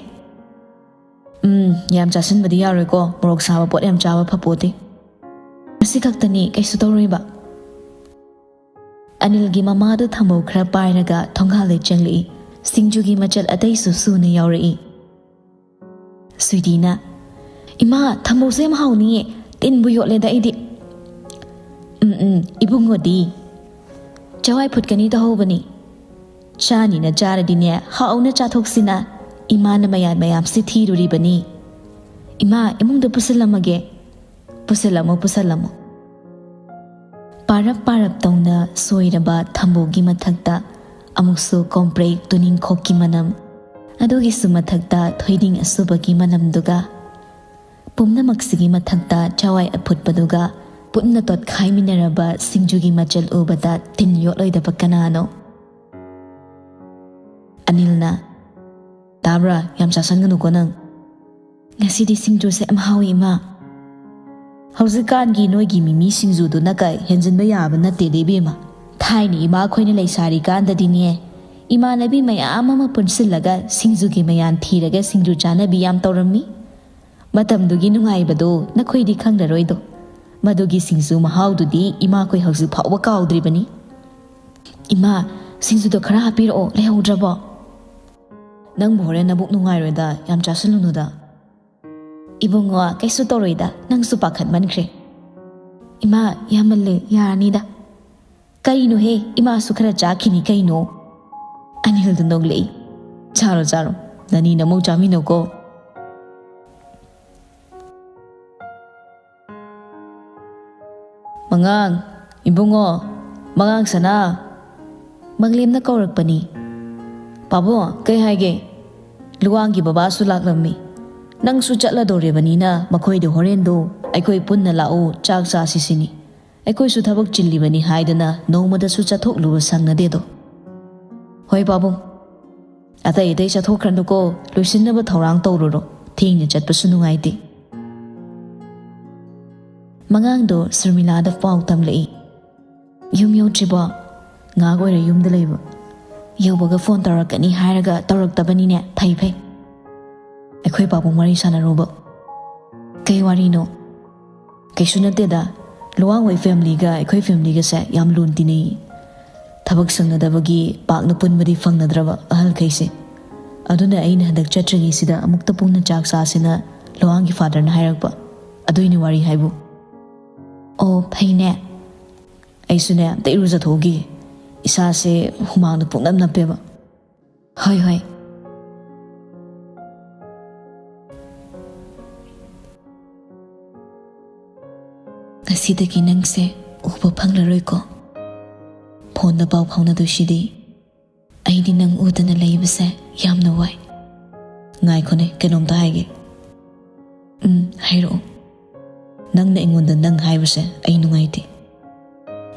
"ꯎꯝ, ꯌꯥꯝ ꯆꯥꯁꯤꯟꯕꯗꯤ ꯌꯥꯔꯣꯏꯀꯣ, ꯃꯣꯔꯣꯛ ꯁꯥꯕ ꯄꯣꯠ ꯌꯥꯝ ꯆꯥꯕ ꯐꯄꯣꯠꯇꯦ꯫ ꯉꯁꯤ ꯈꯛꯇꯅꯤ, ꯀꯩꯁꯨ ꯇꯧꯔꯣꯏꯕ꯫" ꯑꯅꯤꯜꯒꯤ ꯃꯃꯥꯗꯨ ꯊꯝꯕꯧ ꯈꯔ ꯄꯥꯏꯔꯒ ꯊꯣꯡꯒꯥꯜꯗ ꯆꯪꯂꯛꯏ꯫ ꯁꯤꯡꯖꯨꯒꯤ ꯃꯆꯜ ꯑꯇꯩꯁꯨ ꯁꯨꯅ ꯌꯥꯎꯔꯛꯏ꯫ ꯁ꯭ꯋꯤꯇꯤꯅ, "ꯏꯃꯥ, ꯊꯝꯕꯧꯁꯦ ꯌꯥꯝ ꯍꯥꯎꯅꯤꯌꯦ, ꯇꯤꯟꯕꯨ ꯌꯣꯠꯂꯦꯗ ꯑꯩꯗꯤ꯫" "ꯎꯝ, ꯎꯝ, ꯏꯕꯨꯡꯉꯣꯗꯤ?" "ꯆꯋꯥꯏ ꯐꯨꯠꯀꯅꯤ ꯇꯧꯍꯧꯕꯅꯤ꯫" "ꯆꯥꯅꯤꯅ ꯆꯥꯔꯗꯤꯅꯦ, ꯍꯥꯎꯅ ꯆꯥꯊꯣꯛꯁꯤꯅ꯫ ꯏꯃꯥꯅ ꯃꯌꯥꯟ ꯃꯌꯥꯝꯁꯤ ꯊꯤꯔꯨꯔꯤꯕꯅꯤ꯫ ꯏꯃꯥ, ꯏꯃꯨꯡꯗ ꯄꯨꯁꯤꯜꯂꯝꯃꯒꯦ꯫" "ꯄꯨꯁꯜꯂꯝꯃꯣ, ꯄꯨꯁꯜꯂꯝꯃꯣ꯫" ꯄꯥꯔꯞ ꯄꯥꯔꯞ ꯇꯧꯅ ꯁꯣꯏꯔꯕ ꯊꯝꯕꯧꯒꯤ ꯃꯊꯛꯇ ꯑꯃꯨꯛꯁꯨ ꯀꯣꯝꯄ꯭ꯔꯦꯛ ꯇꯨꯅꯤꯡꯈꯣꯛꯀꯤ ꯃꯅꯝ, ꯑꯗꯨꯒꯤꯁꯨ ꯃꯊꯛꯇ ꯊꯣꯏꯗꯤꯡ ꯑꯁꯨꯕꯒꯤ ꯃꯅꯝꯗꯨꯒ, ꯄꯨꯝꯅꯃꯛꯁꯤꯒꯤ ꯃꯊꯛꯇ ꯆꯋꯥꯏ ꯑꯐꯨꯠꯄꯗꯨꯒ ꯄꯨꯟꯅ ꯇꯣꯠꯈꯥꯏꯃꯤꯟꯅꯔꯕ ꯁꯤꯡꯖꯨꯒꯤ ꯃꯆꯜ ꯎꯕꯗ ꯇꯤꯟ ꯌꯣꯠꯂꯣꯏꯗꯕ ꯀꯅꯥꯅꯣ? ꯑꯅꯤꯜꯅ, "ꯇꯥꯕ꯭ꯔꯥ? ꯌꯥꯝ ꯆꯥꯁꯟꯒꯅꯨꯀꯣ ꯅꯪ꯫" "ꯉꯁꯤꯗꯤ ꯁꯤꯡꯖꯨꯁꯦ ꯌꯥꯝ ꯍꯥꯎꯏ, ꯏꯃꯥ꯫" "ꯍꯧꯖꯤꯛꯀꯥꯟꯒꯤ ꯅꯣꯏꯒꯤ ꯃꯤꯃꯤ ꯁꯤꯡꯖꯨꯗꯨꯅ ꯀꯩ ꯍꯦꯟꯖꯤꯟꯕ ꯌꯥꯕ ꯅꯠꯇꯦꯗ, ꯏꯕꯦꯝꯃ꯫ ꯊꯥꯏꯅ ꯏꯃꯥ ꯑꯩꯈꯣꯏꯅ ꯂꯩꯁꯥꯔꯤꯀꯥꯟꯗꯗꯤꯅꯦ, ꯏꯃꯥꯟꯅꯕꯤ ꯃꯌꯥꯝ ꯑꯃ ꯄꯨꯟꯁꯤꯜꯂꯒ ꯁꯤꯡꯖꯨꯒꯤ ꯃꯌꯥꯟ ꯊꯤꯔꯒ ꯁꯤꯡꯖꯨ ꯆꯥꯅꯕꯤ ꯌꯥꯝ ꯇꯧꯔꯝꯃꯤ꯫ ꯃꯇꯝꯗꯨꯒꯤ ꯅꯨꯡꯉꯥꯏꯕꯗꯣ ꯅꯈꯣꯏꯗꯤ ꯈꯪꯂꯔꯣꯏꯗꯣ꯫ ꯃꯗꯨꯒꯤ ꯁꯤꯡꯖꯨ ꯃꯍꯥꯎꯗꯨꯗꯤ ꯏꯃꯥꯈꯣꯏ ꯍꯧꯖꯤꯛ ꯐꯥꯎꯕ ꯀꯥꯎꯗ꯭ꯔꯤꯕꯅꯤ꯫" "ꯏꯃꯥ, ꯁꯤꯡꯖꯨꯗꯣ ꯈꯔ ꯍꯥꯞꯄꯤꯔꯛꯑꯣ, ꯂꯩꯍꯧꯗ꯭ꯔꯕꯣ?" "ꯅꯪꯕꯨ ꯍꯣꯔꯦꯟ ꯅꯕꯨꯛ ꯅꯨꯡꯉꯥꯏꯔꯣꯏꯗ, ꯌꯥꯝ ꯆꯥꯁꯤꯜꯂꯨꯅꯨꯗ꯫" "ꯏꯕꯨꯡꯉꯣ, ꯀꯩꯁꯨ ꯇꯧꯔꯣꯏꯗ, ꯅꯪꯁꯨ ꯄꯥꯈꯠꯃꯟꯈ꯭ꯔꯦ꯫" "ꯏꯃꯥ, ꯌꯥꯝꯃꯜꯂꯦ, ꯌꯥꯔꯅꯤꯗ꯫" "ꯀꯩꯅꯣꯍꯦ, ꯏꯃꯥꯁꯨ ꯈꯔ ꯆꯥꯈꯤꯅꯤ ꯀꯩꯅꯣ꯫" ꯑꯅꯤꯜꯗꯨ ꯅꯣꯛꯂꯛꯏ꯫ "ꯆꯥꯔꯣ, ꯆꯥꯔꯣ, ꯅꯅꯤ ꯅꯃꯧ ꯆꯥꯃꯤꯟꯅꯧꯀꯣ꯫" "ꯃꯉꯥꯡ, ꯏꯕꯨꯡꯉꯣ, ꯃꯉꯥꯡ ꯁꯅꯥ꯫" ꯃꯪꯂꯦꯝꯅ ꯀꯧꯔꯛꯄꯅꯤ꯫ "ꯄꯥꯕꯨꯡ, ꯀꯩ ꯍꯥꯏꯒꯦ? ꯂꯨꯋꯥꯡꯒꯤ ꯕꯕꯥꯁꯨ ꯂꯥꯛꯂꯝꯃꯤ꯫ ꯅꯪꯁꯨ ꯆꯠꯂꯗꯧꯔꯤꯕꯅꯤꯅ ꯃꯈꯣꯏꯗ ꯍꯣꯔꯦꯟꯗꯣ ꯑꯩꯈꯣꯏ ꯄꯨꯟꯅ ꯂꯥꯛꯎ, ꯆꯥꯛ ꯆꯥꯁꯤ ꯁꯤꯅꯤ꯫ ꯑꯩꯈꯣꯏꯁꯨ ꯊꯕꯛ ꯆꯤꯜꯂꯤꯕꯅꯤ ꯍꯥꯏꯗꯅ ꯅꯣꯡꯃꯗꯁꯨ ꯆꯠꯊꯣꯛꯂꯨꯕ ꯁꯪꯅꯗꯦꯗꯣ꯫" "ꯍꯣꯏ ꯄꯥꯕꯨꯡ, ꯑꯇꯩ ꯑꯇꯩ ꯆꯠꯊꯣꯛꯈ꯭ꯔꯅꯨꯀꯣ, ꯂꯣꯏꯁꯤꯟꯅꯕ ꯊꯧꯔꯥꯡ ꯇꯧꯔꯨꯔꯣ, ꯊꯦꯡꯅ ꯆꯠꯄꯁꯨ ꯅꯨꯡꯉꯥꯏꯇꯦ꯫" ꯃꯉꯥꯡꯗꯣ ꯁꯨꯔꯃꯤꯂꯥꯗ ꯄꯥꯎ ꯇꯝꯂꯛꯏ꯫ "ꯌꯨꯝ ꯌꯧꯗ꯭ꯔꯤꯕꯣ? ꯉꯥꯏꯍꯥꯛ ꯑꯣꯏꯔꯦ ꯌꯨꯝꯗ ꯂꯩꯕ꯫ ꯌꯧꯕꯒ ꯐꯣꯟ ꯇꯧꯔꯛꯀꯅꯤ ꯍꯥꯏꯔꯒ ꯇꯧꯔꯛꯇꯕꯅꯤꯅꯦ, ꯐꯩ ꯐꯩ꯫" "ꯑꯩꯈꯣꯏ ꯄꯥꯕꯨꯡ ꯋꯥꯔꯤ ꯁꯥꯟꯅꯔꯨꯕ꯫" "ꯀꯩ ꯋꯥꯔꯤꯅꯣ?" "ꯀꯩꯁꯨ ꯅꯠꯇꯦꯗ, ꯂꯨꯋꯥꯡ ꯍꯣꯏ ꯐꯦꯃꯤꯂꯤꯒ ꯑꯩꯈꯣꯏ ꯐꯦꯃꯤꯂꯤꯒꯁꯦ ꯌꯥꯝ ꯂꯨꯅ ꯇꯤꯟꯅꯩ꯫ ꯊꯕꯛ ꯁꯪꯅꯗꯕꯒꯤ ꯄꯥꯛꯅ ꯄꯨꯟꯕꯗꯤ ꯐꯪꯅꯗ꯭ꯔꯕ ꯑꯍꯜꯈꯩꯁꯦ꯫ ꯑꯗꯨꯅ ꯑꯩꯅ ꯍꯟꯗꯛ ꯆꯠꯇ꯭ꯔꯤꯉꯩꯁꯤꯗ ꯑꯃꯨꯛꯇ ꯄꯨꯟꯅ ꯆꯥꯛ ꯆꯥꯁꯦꯅ ꯂꯨꯋꯥꯡꯒꯤ ꯐꯥꯗꯔꯅ ꯍꯥꯏꯔꯛꯄ꯫ ꯑꯗꯨꯏꯅꯦ ꯋꯥꯔꯤ ꯍꯥꯏꯕꯨ꯫" "ꯑꯣ, ꯐꯩꯅꯦ꯫ ꯑꯩꯁꯨꯅꯦ ꯑꯝꯇ ꯏꯔꯨꯖꯊꯣꯛꯎꯈꯤꯒꯦ꯫ ꯏꯁꯥꯁꯦ ꯍꯨꯃꯥꯡꯅ ꯄꯨꯡꯅꯞ ꯅꯞꯄꯦꯕ꯫" "ꯍꯣꯏ, ꯍꯣꯏ꯫" ꯁꯤꯗꯒꯤ ꯅꯪꯁꯦ ꯎꯕ ꯐꯪꯂꯔꯣꯏꯀꯣ꯫ ꯐꯣꯟꯗ ꯄꯥꯎ ꯐꯥꯎꯅꯗꯣꯏꯁꯤꯗꯤ꯫ ꯑꯩꯗꯤ ꯅꯪ ꯎꯗꯅ ꯂꯩꯕꯁꯦ ꯌꯥꯝꯅ ꯋꯥꯏ꯫ ꯉꯥꯏꯈꯣꯅꯦ, ꯀꯩꯅꯣꯝꯇ ꯍꯥꯏꯒꯦ꯫ ꯎꯝ, ꯍꯥꯏꯔꯛꯑꯣ꯫ ꯅꯪꯅ ꯑꯩꯉꯣꯟꯗ ꯅꯪ ꯍꯥꯏꯕꯁꯦ ꯑꯩ ꯅꯨꯡꯉꯥꯏꯇꯦ꯫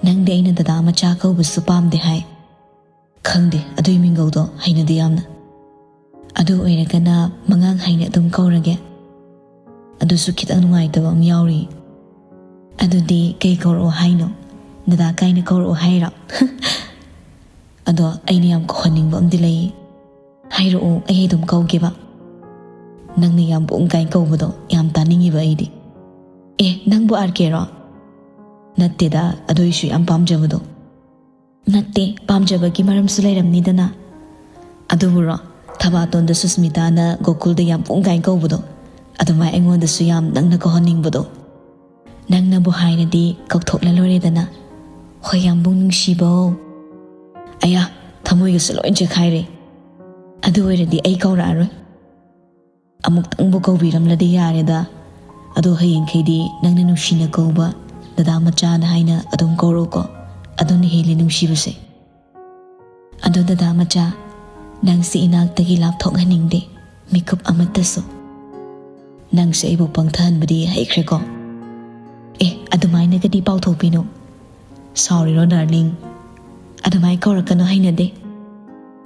ꯅꯪꯗꯤ ꯑꯩꯅ ꯗꯗꯥ ꯃꯆꯥ ꯀꯧꯕꯁꯨ ꯄꯥꯝꯗꯦ ꯍꯥꯏ꯫ ꯈꯪꯗꯦ, ꯑꯗꯨꯏ ꯃꯤꯡꯒꯧꯗꯣ ꯍꯩꯅꯗꯦ ꯌꯥꯝꯅ꯫ ꯑꯗꯨ ꯑꯣꯏꯔꯒꯅ ꯃꯉꯥꯡ ꯍꯥꯏꯅ ꯑꯗꯨꯝ ꯀꯧꯔꯒꯦ꯫ ꯑꯗꯨꯁꯨ ꯈꯤꯇꯪ ꯅꯨꯡꯉꯥꯏꯇꯕ ꯑꯃ ꯌꯥꯎꯔꯤ꯫ ꯑꯗꯨꯗꯤ ꯀꯩ ꯀꯧꯔꯛꯑꯣ ꯍꯥꯏꯅꯣ? ꯗꯗꯥ ꯀꯥꯏꯅ ꯀꯧꯔꯛꯑꯣ ꯍꯥꯏꯔꯣ? ꯑꯗꯣ ꯑꯩꯅ ꯌꯥꯝ ꯀꯧꯍꯟꯅꯤꯡꯕ ꯑꯃꯗꯤ ꯂꯩ꯫ ꯍꯥꯏꯔꯛꯑꯣ, ꯑꯩ ꯑꯗꯨꯝ ꯀꯧꯒꯦꯕ꯫ ꯅꯪꯅ ꯌꯥꯝ ꯄꯣꯡ ꯀꯥꯏ ꯀꯧꯕꯗꯣ ꯌꯥꯝ ꯇꯥꯅꯤꯡꯉꯤꯕ ꯑꯩꯗꯤ꯫ ꯑꯦ, ꯅꯪꯕꯨ ꯑꯥꯔ ꯀꯦꯔꯣ? ꯅꯠꯇꯦꯗ, ꯑꯗꯨꯏꯁꯨ ꯌꯥꯝ ꯄꯥꯝꯖꯕꯗꯣ꯫ ꯅꯠꯇꯦ, ꯄꯥꯝꯖꯕꯒꯤ ꯃꯔꯝꯁꯨ ꯂꯩꯔꯝꯅꯤꯗꯅ꯫ ꯑꯗꯨꯕꯨꯔꯣ, ꯊꯕꯥꯇꯣꯟꯗ ꯁꯨꯁꯃꯤꯇꯥꯅ ꯒꯣꯀꯨꯜꯗ ꯌꯥꯝ ꯄꯣꯡ ꯀꯥꯏ ꯀꯧꯕꯗꯣ, ꯑꯗꯨꯃꯥꯏ ꯑꯩꯉꯣꯟꯗꯁꯨ ꯌꯥꯝ ꯅꯪꯅ ꯀꯧꯍꯟꯅꯤꯡꯕꯗꯣ꯫ ꯅꯪꯅꯕꯨ ꯍꯥꯏꯔꯗꯤ ꯀꯧꯊꯣꯛꯂ ꯂꯣꯏꯔꯦꯗꯅ꯫ ꯍꯣꯏ, ꯌꯥꯝꯕꯨꯡ ꯅꯨꯡꯁꯤꯕꯧ꯫ ꯑꯌꯥ, ꯊꯃꯣꯏꯒꯁꯨ ꯂꯣꯏ ꯆꯦꯛꯈꯥꯏꯔꯦ꯫ ꯑꯗꯨ ꯑꯣꯏꯔꯗꯤ ꯑꯩ ꯀꯧꯔꯛꯑꯔꯣꯏ꯫ ꯑꯃꯨꯛꯇꯪꯕꯨ ꯀꯧꯕꯤꯔꯝꯂꯗꯤ ꯌꯥꯔꯦꯗ꯫ ꯑꯗꯣ ꯍꯌꯦꯡꯈꯩꯗꯤ ꯅꯪꯅ ꯅꯨꯡꯁꯤꯅ ꯀꯧꯕ ꯗꯗꯥ ꯃꯆꯥꯅ ꯍꯥꯏꯅ ꯑꯗꯨꯝ ꯀꯧꯔꯛꯎꯀꯣ꯫ ꯑꯗꯨꯅ ꯍꯦꯜꯂꯦ ꯅꯨꯡꯁꯤꯕꯁꯦ꯫ ꯑꯗꯣ ꯗꯗꯥ ꯃꯆꯥ, ꯅꯪꯁꯦ ꯏꯅꯥꯛꯇꯒꯤ ꯂꯥꯞꯊꯣꯛꯍꯟꯅꯤꯡꯗꯦ, ꯃꯤꯀꯨꯞ ꯑꯃꯠꯇꯁꯨ꯫ ꯅꯪꯁꯦ ꯑꯩꯕꯨ ꯄꯪꯊꯍꯟꯕꯗꯤ ꯍꯩꯈ꯭ꯔꯦꯀꯣ꯫ ꯑꯦ, ꯑꯗꯨꯃꯥꯏꯅꯒꯗꯤ ꯄꯥꯎꯊꯣꯛꯄꯤꯅꯨ꯫ ꯁꯥꯎꯔꯤꯔꯣ, ꯗꯥꯔꯂꯤꯡ? ꯑꯗꯨꯃꯥꯏ ꯀꯧꯔꯛꯀꯅꯨ, ꯍꯩꯅꯗꯦ꯫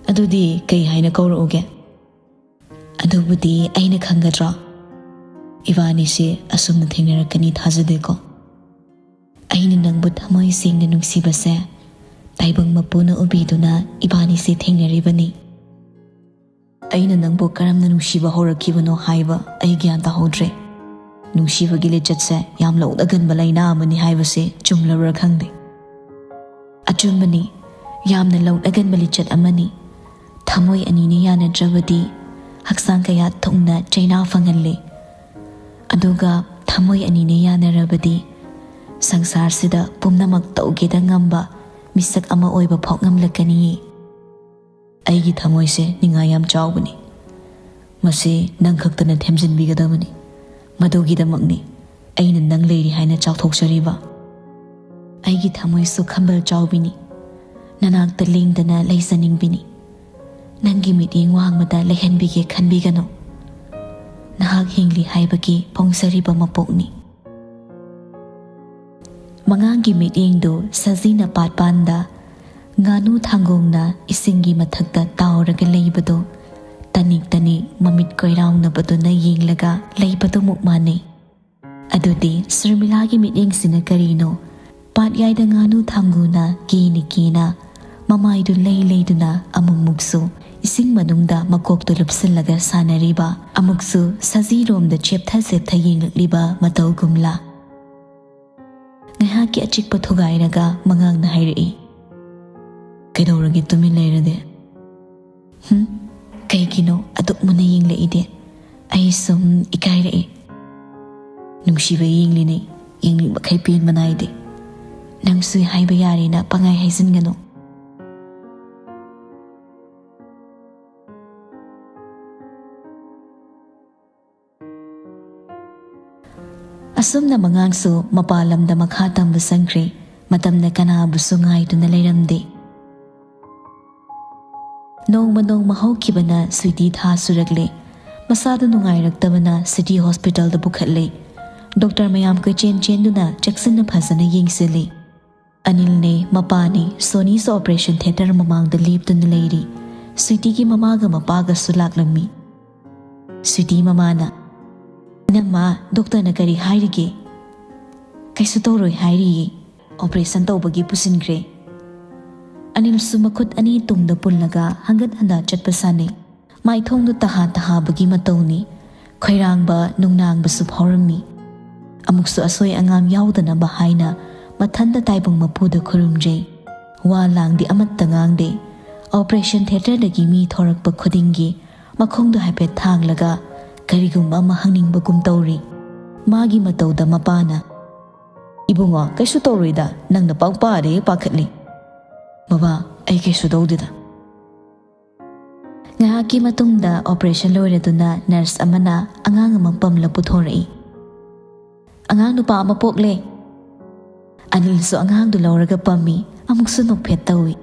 ꯑꯗꯨꯗꯤ ꯀꯩ ꯍꯥꯏꯅ ꯀꯧꯔꯛꯎꯒꯦ? ꯑꯗꯨꯕꯨꯗꯤ ꯑꯩꯅ ꯈꯪꯒꯗ꯭ꯔꯣ? ꯏꯕꯥꯅꯤꯁꯦ ꯑꯁꯨꯝꯅ ꯊꯦꯡꯅꯔꯛꯀꯅꯤ ꯊꯥꯖꯗꯦꯀꯣ꯫ ꯑꯩꯅ ꯅꯪꯕꯨ ꯊꯃꯣꯏ ꯁꯦꯡꯅ ꯅꯨꯡꯁꯤꯕꯁꯦ ꯇꯥꯏꯕꯪ ꯃꯄꯨꯅ ꯎꯕꯤꯗꯨꯅ ꯏꯕꯥꯅꯤꯁꯦ ꯊꯦꯡꯅꯔꯤꯕꯅꯤ꯫ ꯑꯩꯅ ꯅꯪꯕꯨ ꯀꯔꯝꯅ ꯅꯨꯡꯁꯤꯕ ꯍꯧꯔꯛꯈꯤꯕꯅꯣ ꯍꯥꯏꯕ ꯑꯩ ꯒ꯭ꯌꯥꯟ ꯇꯥꯍꯧꯗ꯭ꯔꯦ꯫ ꯅꯨꯡꯁꯤꯕꯒꯤ ꯂꯤꯆꯠꯁꯦ ꯌꯥꯝ ꯂꯧꯅꯒꯟꯕ ꯂꯥꯏꯅꯥ ꯑꯃꯅꯤ ꯍꯥꯏꯕꯁꯦ ꯆꯨꯝꯂꯕ꯭ꯔꯥ ꯈꯪꯗꯦ꯫ ꯑꯆꯨꯝꯕꯅꯤ, ꯌꯥꯝꯅ ꯂꯧꯅꯒꯟꯕ ꯂꯤꯆꯠ ꯑꯃꯅꯤ꯫ ꯊꯃꯣꯏ ꯑꯅꯤꯅ ꯌꯥꯅꯗ꯭ꯔꯕꯗꯤ ꯍꯛꯆꯥꯡ ꯀꯌꯥ ꯊꯨꯡꯅ ꯆꯩꯅꯥ ꯐꯪꯍꯜꯂꯤ꯫ ꯑꯗꯨꯒ ꯊꯃꯣꯏ ꯑꯅꯤꯅ ꯌꯥꯅꯔꯕꯗꯤ ꯁꯪꯁꯥꯔꯁꯤꯗ ꯄꯨꯝꯅꯃꯛ ꯇꯧꯒꯦꯗ ꯉꯝꯕ ꯃꯤꯁꯛ ꯑꯃ ꯑꯣꯏꯕ ꯐꯥꯎ ꯉꯝꯂꯛꯀꯅꯤꯌꯦ꯫ ꯑꯩꯒꯤ ꯊꯃꯣꯏꯁꯦ ꯅꯤꯡꯉꯥꯏ ꯌꯥꯝ ꯆꯥꯎꯕꯅꯤ꯫ ꯃꯁꯤ ꯅꯪ ꯈꯛꯇꯅ ꯊꯦꯝꯖꯤꯟꯕꯤꯒꯗꯕꯅꯤ꯫ ꯃꯗꯨꯒꯤꯗꯃꯛꯅꯤ ꯑꯩꯅ ꯅꯪ ꯂꯩꯔꯤ ꯍꯥꯏꯅ ꯆꯥꯎꯊꯣꯛꯆꯔꯤꯕ? ꯑꯩꯒꯤ ꯊꯃꯣꯏꯁꯨ ꯈꯝꯕꯜ ꯆꯥꯎꯕꯤꯅꯤ, ꯅꯅꯥꯛꯇ ꯂꯦꯡꯗꯅ ꯂꯩꯖꯅꯤꯡꯕꯤꯅꯤ꯫ ꯅꯪꯒꯤ ꯃꯤꯠꯌꯦꯡ ꯋꯥꯡꯃꯗ ꯂꯩꯍꯟꯕꯤꯒꯦ ꯈꯟꯕꯤꯒꯅꯨ꯫ ꯅꯍꯥꯛ ꯍꯤꯡꯂꯤ ꯍꯥꯏꯕꯒꯤ ꯐꯣꯡꯖꯔꯤꯕ ꯃꯄꯣꯛꯅꯤ꯫ ꯃꯉꯥꯡꯒꯤ ꯃꯤꯠꯌꯦꯡꯗꯨ ꯁꯖꯤꯅ ꯄꯥꯠꯄꯥꯟꯗ ꯉꯥꯅꯨ ꯊꯥꯡꯒꯣꯡꯅ ꯏꯁꯤꯡꯒꯤ ꯃꯊꯛꯇ ꯇꯥꯎꯔꯒ ꯂꯩꯕꯗꯨ ꯇꯅꯤꯛ ꯇꯅꯤꯛ ꯃꯃꯤꯠ ꯀꯣꯏꯔꯥꯎꯅꯕꯗꯨꯅ ꯌꯦꯡꯂꯒ ꯂꯩꯕꯗꯨꯃꯨꯛ ꯃꯥꯟꯅꯩ꯫ ꯑꯗꯨꯗꯤ ꯁꯔꯃꯤꯂꯥꯒꯤ ꯃꯤꯠꯌꯦꯡꯁꯤꯅ ꯀꯔꯤꯅꯣ? ꯄꯥꯠꯌꯥꯏꯗ ꯉꯥꯅꯨ ꯊꯥꯡꯒꯨꯅ ꯀꯦꯅꯤ ꯀꯦꯅ ꯃꯃꯥꯏꯗꯨ ꯂꯩ ꯂꯩꯗꯨꯅ ꯑꯃꯨꯛꯃꯨꯛꯁꯨ ꯏꯁꯤꯡ ꯃꯅꯨꯡꯗ ꯃꯀꯣꯛꯇꯨ ꯂꯨꯞꯁꯤꯜꯂꯒ ꯁꯥꯟꯅꯔꯤꯕ, ꯑꯃꯨꯛꯁꯨ ꯁꯖꯤꯔꯣꯝꯗ ꯆꯦꯞꯊ ꯆꯦꯞꯊ ꯌꯦꯡꯂꯛꯂꯤꯕ ꯃꯇꯧꯒꯨꯝꯂꯥ꯫ ꯉꯥꯏꯍꯥꯛꯀꯤ ꯑꯆꯤꯛꯄ ꯊꯨꯒꯥꯏꯔꯒ ꯃꯉꯥꯡꯅ ꯍꯥꯏꯔꯛꯏ, "ꯀꯩꯗꯧꯔꯒꯦ ꯇꯨꯃꯤꯟ ꯂꯩꯔꯗꯤ? ꯍꯨꯝ? ꯀꯩꯒꯤꯅꯣ ꯑꯗꯨꯛ ꯃꯨꯟꯅ ꯌꯦꯡꯂꯛꯏꯗꯤ? ꯑꯩ ꯁꯨꯝ ꯏꯀꯥꯏꯔꯛꯏ꯫ ꯅꯨꯡꯁꯤꯕ ꯌꯦꯡꯂꯤꯅꯦ, ꯌꯦꯡꯅꯤꯡꯕꯈꯩ ꯄꯦꯟꯕ ꯅꯥꯏꯗꯦ꯫ ꯅꯪꯁꯨ ꯍꯥꯏꯕ ꯌꯥꯔꯦꯅ ꯄꯪꯍꯥꯏ ꯍꯥꯏꯖꯤꯟꯒꯅꯨ꯫" ꯑꯁꯨꯝꯅ ꯃꯉꯥꯡꯁꯨ ꯃꯄꯥꯟ ꯂꯝꯗ ꯃꯈꯥ ꯇꯝꯕ ꯆꯪꯈ꯭ꯔꯦ꯫ ꯃꯇꯝꯅ ꯀꯅꯥꯕꯨꯁꯨ ꯉꯥꯏꯗꯨꯅ ꯂꯩꯔꯝꯗꯦ꯫ ꯅꯣꯡꯃ ꯅꯣꯡꯃ ꯍꯧꯈꯤꯕꯅ ꯁ꯭ꯋꯤꯇꯤ ꯊꯥ ꯁꯨꯔꯛꯂꯦ꯫ ꯃꯁꯥꯗꯨ ꯅꯨꯡꯉꯥꯏꯔꯛꯇꯕꯅ ꯁꯤꯇꯤ ꯍꯣꯁꯄꯤꯇꯥꯜꯗ ꯄꯨꯈꯠꯂꯦ꯫ ꯗꯣꯛꯇꯔ ꯃꯌꯥꯝ ꯀꯣꯏꯆꯦꯟ ꯆꯦꯟꯗꯨꯅ ꯆꯦꯛꯁꯤꯟꯅ ꯐꯖꯅ ꯌꯦꯡꯁꯤꯜꯂꯤ꯫ ꯑꯅꯤꯜꯅꯦ, ꯃꯄꯥꯅꯦ, ꯁꯣꯅꯤꯁꯨ ꯑꯣꯄꯔꯦꯁꯟ ꯊꯤꯌꯦꯇꯔ ꯃꯃꯥꯡꯗ ꯂꯦꯞꯇꯨꯅ ꯂꯩꯔꯤ꯫ ꯁ꯭ꯋꯤꯇꯤꯒꯤ ꯃꯃꯥꯒ ꯃꯄꯥꯒꯁꯨ ꯂꯥꯛꯂꯝꯃꯤ꯫ ꯁ꯭ꯋꯤꯇꯤ ꯃꯃꯥꯅ, "ꯏꯅꯝꯃ, ꯗꯣꯛꯇꯔꯅ ꯀꯔꯤ ꯍꯥꯏꯔꯤꯒꯦ?" "ꯀꯩꯁꯨ ꯇꯧꯔꯣꯏ ꯍꯥꯏꯔꯤꯌꯦ꯫ ꯑꯣꯄꯔꯦꯁꯟ ꯇꯧꯕꯒꯤ ꯄꯨꯁꯤꯟꯈ꯭ꯔꯦ꯫" ꯑꯅꯤꯜꯁꯨ ꯃꯈꯨꯠ ꯑꯅꯤ ꯇꯨꯡꯗ ꯄꯨꯜꯂꯒ ꯍꯪꯒꯠ ꯍꯟꯗ ꯆꯠꯄ ꯁꯥꯟꯅꯩ꯫ ꯃꯥꯏꯊꯣꯡꯗꯨ ꯇꯍꯥ ꯇꯍꯥꯕꯒꯤ ꯃꯇꯧꯅꯤ꯫ ꯈꯣꯏꯔꯥꯡꯕ, ꯅꯨꯡꯅꯥꯡꯕꯁꯨ ꯐꯥꯎꯔꯝꯃꯤ꯫ ꯑꯃꯨꯛꯁꯨ ꯑꯁꯣꯏ ꯑꯉꯥꯝ ꯌꯥꯎꯗꯅꯕ ꯍꯥꯏꯅ ꯃꯊꯟꯇ ꯇꯥꯏꯕꯪ ꯃꯄꯨꯗ ꯈꯨꯔꯨꯝꯖꯩ꯫ ꯋꯥ ꯂꯥꯡꯗꯤ ꯑꯃꯠꯇ ꯉꯥꯡꯗꯦ꯫ ꯑꯣꯄꯔꯦꯁꯟ ꯊꯤꯌꯦꯇꯔꯗꯒꯤ ꯃꯤ ꯊꯣꯔꯛꯄ ꯈꯨꯗꯤꯡꯒꯤ ꯃꯈꯣꯡꯗꯨ ꯍꯥꯏꯐꯦꯠ ꯊꯥꯡꯂꯒ ꯀꯔꯤꯒꯨꯝꯕ ꯑꯃ ꯍꯪꯅꯤꯡꯕꯒꯨꯝ ꯇꯧꯔꯤ꯫ ꯃꯥꯒꯤ ꯃꯇꯧꯗ ꯃꯄꯥꯅ, "ꯏꯕꯨꯡꯉꯣ, ꯀꯩꯁꯨ ꯇꯧꯔꯣꯏꯗ, ꯅꯪꯅ ꯄꯪꯄꯥꯗ ꯍꯦꯛ ꯄꯥꯈꯠꯂꯤ꯫ ꯕꯕꯥ, ꯑꯩ ꯀꯩꯁꯨ ꯇꯧꯗꯦꯗ꯫" ꯉꯥꯏꯍꯥꯛꯀꯤ ꯃꯇꯨꯡꯗ ꯑꯣꯄꯔꯦꯁꯟ ꯂꯣꯏꯔꯗꯨꯅ ꯅꯔꯁ ꯑꯃꯅ ꯑꯉꯥꯡ ꯑꯃ ꯄꯝꯂ ꯄꯨꯊꯣꯔꯛꯏ꯫ "ꯑꯉꯥꯡ ꯅꯨꯄꯥ ꯑꯃ ꯄꯣꯛꯂꯦ!" ꯑꯅꯤꯜꯁꯨ ꯑꯉꯥꯡꯗꯨ ꯂꯧꯔꯒ ꯄꯝꯃꯤ꯫ ꯑꯃꯨꯛꯁꯨ ꯅꯣꯛꯐꯦꯠ ꯇꯧꯏ꯫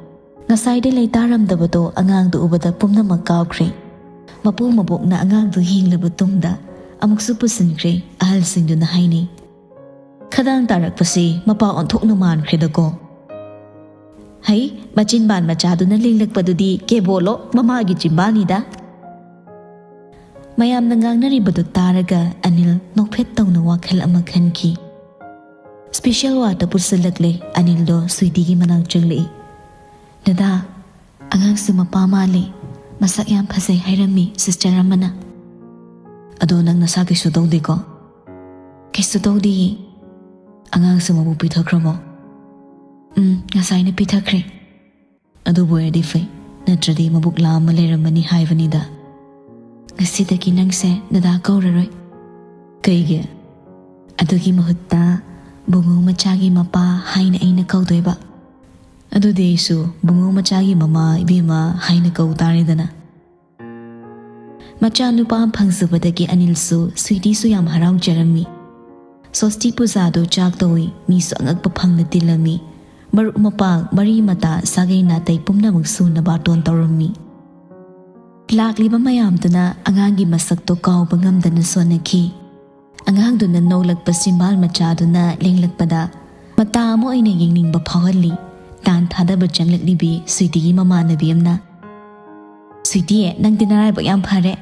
ꯉꯁꯥꯏꯗꯩ ꯂꯩꯇꯥꯔꯝꯗꯕꯗꯣ ꯑꯉꯥꯡꯗꯨ ꯎꯕꯗ ꯄꯨꯝꯅꯃꯛ ꯀꯥꯎꯈ꯭ꯔꯦ꯫ ꯃꯄꯨ ꯃꯕꯣꯛꯅ ꯑꯉꯥꯡꯗꯨ ꯌꯦꯡꯂꯕ ꯇꯨꯡꯗ ꯑꯃꯨꯛꯁꯨ ꯄꯨꯁꯤꯟꯈ꯭ꯔꯦ꯫ ꯑꯍꯜꯁꯤꯡꯗꯨꯅ ꯍꯥꯏꯅꯩ, "ꯈꯗꯥꯡ ꯇꯥꯔꯛꯄꯁꯤ ꯃꯄꯥ ꯑꯣꯟꯊꯣꯛꯅ ꯃꯥꯟꯈ꯭ꯔꯦꯗꯀꯣ꯫ ꯍꯩ, ꯃꯆꯤꯟꯕꯥꯟ ꯃꯆꯥꯗꯨꯅ ꯂꯦꯡꯂꯛꯄꯗꯨꯗꯤ ꯀꯦꯕꯣꯜꯂꯣ ꯃꯃꯥꯒꯤ ꯆꯤꯝꯕꯥꯜꯅꯤꯗ!" ꯃꯌꯥꯝꯅ ꯉꯥꯡꯅꯔꯤꯕꯗꯨ ꯇꯥꯔꯒ ꯑꯅꯤꯜ ꯅꯣꯛꯐꯦꯠ ꯇꯧꯅ ꯋꯥꯈꯜ ꯑꯃ ꯈꯟꯈꯤ꯫ ꯁ꯭ꯄꯦꯁꯦꯜ ꯋꯥꯔꯗꯇ ꯄꯨꯁꯤꯜꯂꯛꯂꯦ꯫ ꯑꯅꯤꯜꯗꯣ ꯁ꯭ꯋꯤꯇꯤꯒꯤ ꯃꯅꯥꯛ ꯆꯪꯂꯛꯏ꯫ "ꯗꯗꯥ, ꯑꯉꯥꯡꯁꯨ ꯃꯄꯥ ꯃꯥꯜꯂꯤ꯫ ꯃꯁꯛ ꯌꯥꯝ ꯐꯖꯩ ꯍꯥꯏꯔꯝꯃꯤ ꯁꯤꯁꯇꯔ ꯑꯃꯅ꯫" "ꯑꯗꯣ ꯅꯪ ꯅꯁꯥ ꯀꯩꯁꯨ ꯇꯧꯗꯦꯀꯣ?" "ꯀꯩꯁꯨ ꯇꯧꯗꯤꯌꯦ꯫" "ꯑꯉꯥꯡꯁꯨ ꯃꯕꯨ ꯄꯤꯊꯛꯈ꯭ꯔꯕꯣ?" "ꯎꯝ, ꯉꯁꯥꯏꯅ ꯄꯤꯊꯛꯈ꯭ꯔꯦ꯫" "ꯑꯗꯨꯕꯨ ꯑꯣꯏꯔꯗꯤ ꯐꯩ, ꯅꯠꯇ꯭ꯔꯗꯤ ꯃꯕꯨꯛ ꯂꯥꯝꯃ ꯂꯩꯔꯝꯃꯅꯤ ꯍꯥꯏꯕꯅꯤꯗ꯫" "ꯉꯁꯤꯗꯒꯤ ꯅꯪꯁꯦ ꯗꯗꯥ ꯀꯧꯔꯔꯣꯏ꯫" "ꯀꯩꯒꯤ?" "ꯑꯗꯨꯒꯤ ꯃꯍꯨꯠꯇ ꯕꯨꯡꯉꯣ ꯃꯆꯥꯒꯤ ꯃꯄꯥ ꯍꯥꯏꯅ ꯑꯩꯅ ꯀꯧꯗꯣꯏꯕ꯫" "ꯑꯗꯨꯗꯤ ꯑꯩꯁꯨ ꯕꯨꯡꯉꯣ ꯃꯆꯥꯒꯤ ꯃꯃꯥ ꯏꯕꯦꯝꯃ ꯍꯥꯏꯅ ꯀꯧ ꯇꯥꯔꯦꯗꯅ꯫" ꯃꯆꯥꯅꯨꯄꯥ ꯐꯪꯖꯕꯗꯒꯤ ꯑꯅꯤꯜꯁꯨ ꯁ꯭ꯋꯤꯇꯤꯁꯨ ꯌꯥꯝ ꯍꯔꯥꯎꯖꯔꯝꯃꯤ꯫ ꯁꯣꯁꯇꯤ ꯄꯨꯖꯥꯗꯨ ꯆꯥꯛ ꯇꯧꯏ, ꯃꯤꯁꯨ ꯑꯉꯛꯄ ꯐꯪꯅ ꯇꯤꯜꯂꯝꯃꯤ꯫ ꯃꯔꯨꯞ ꯃꯄꯥꯡ, ꯃꯔꯤ ꯃꯇꯥ, ꯁꯥꯒꯩ ꯅꯥꯇꯩ ꯄꯨꯝꯅꯃꯛ ꯁꯨꯅ ꯕꯥꯔꯇꯣꯟ ꯇꯧꯔꯝꯃꯤ꯫ ꯂꯥꯛꯂꯤꯕ ꯃꯌꯥꯝꯗꯨꯅ ꯑꯉꯥꯡꯒꯤ ꯃꯁꯛꯇꯣ ꯀꯥꯎꯕ ꯉꯝꯗꯅ ꯁꯣꯟꯅꯈꯤ꯫ ꯑꯉꯥꯡꯗꯨꯅ ꯅꯣꯛꯂꯛꯄ ꯆꯤꯝꯕꯥꯜ ꯃꯆꯥꯗꯨꯅ ꯂꯦꯡꯂꯛꯄꯗ ꯃꯇꯥ ꯑꯃ ꯑꯣꯏꯅ ꯌꯦꯡꯅꯤꯡꯕ ꯐꯥꯎꯍꯜꯂꯤ꯫ ꯇꯥꯟ ꯊꯥꯗꯕ ꯆꯪꯂꯛꯂꯤꯕꯤ ꯁ꯭ꯋꯤꯇꯤꯒꯤ ꯃꯃꯥꯟꯅꯕꯤ ꯑꯃꯅ, "ꯁ꯭ꯋꯤꯇꯤ, ꯅꯪꯗꯤ ꯅꯔꯥꯏꯕꯛ ꯌꯥꯝ ꯐꯔꯦ꯫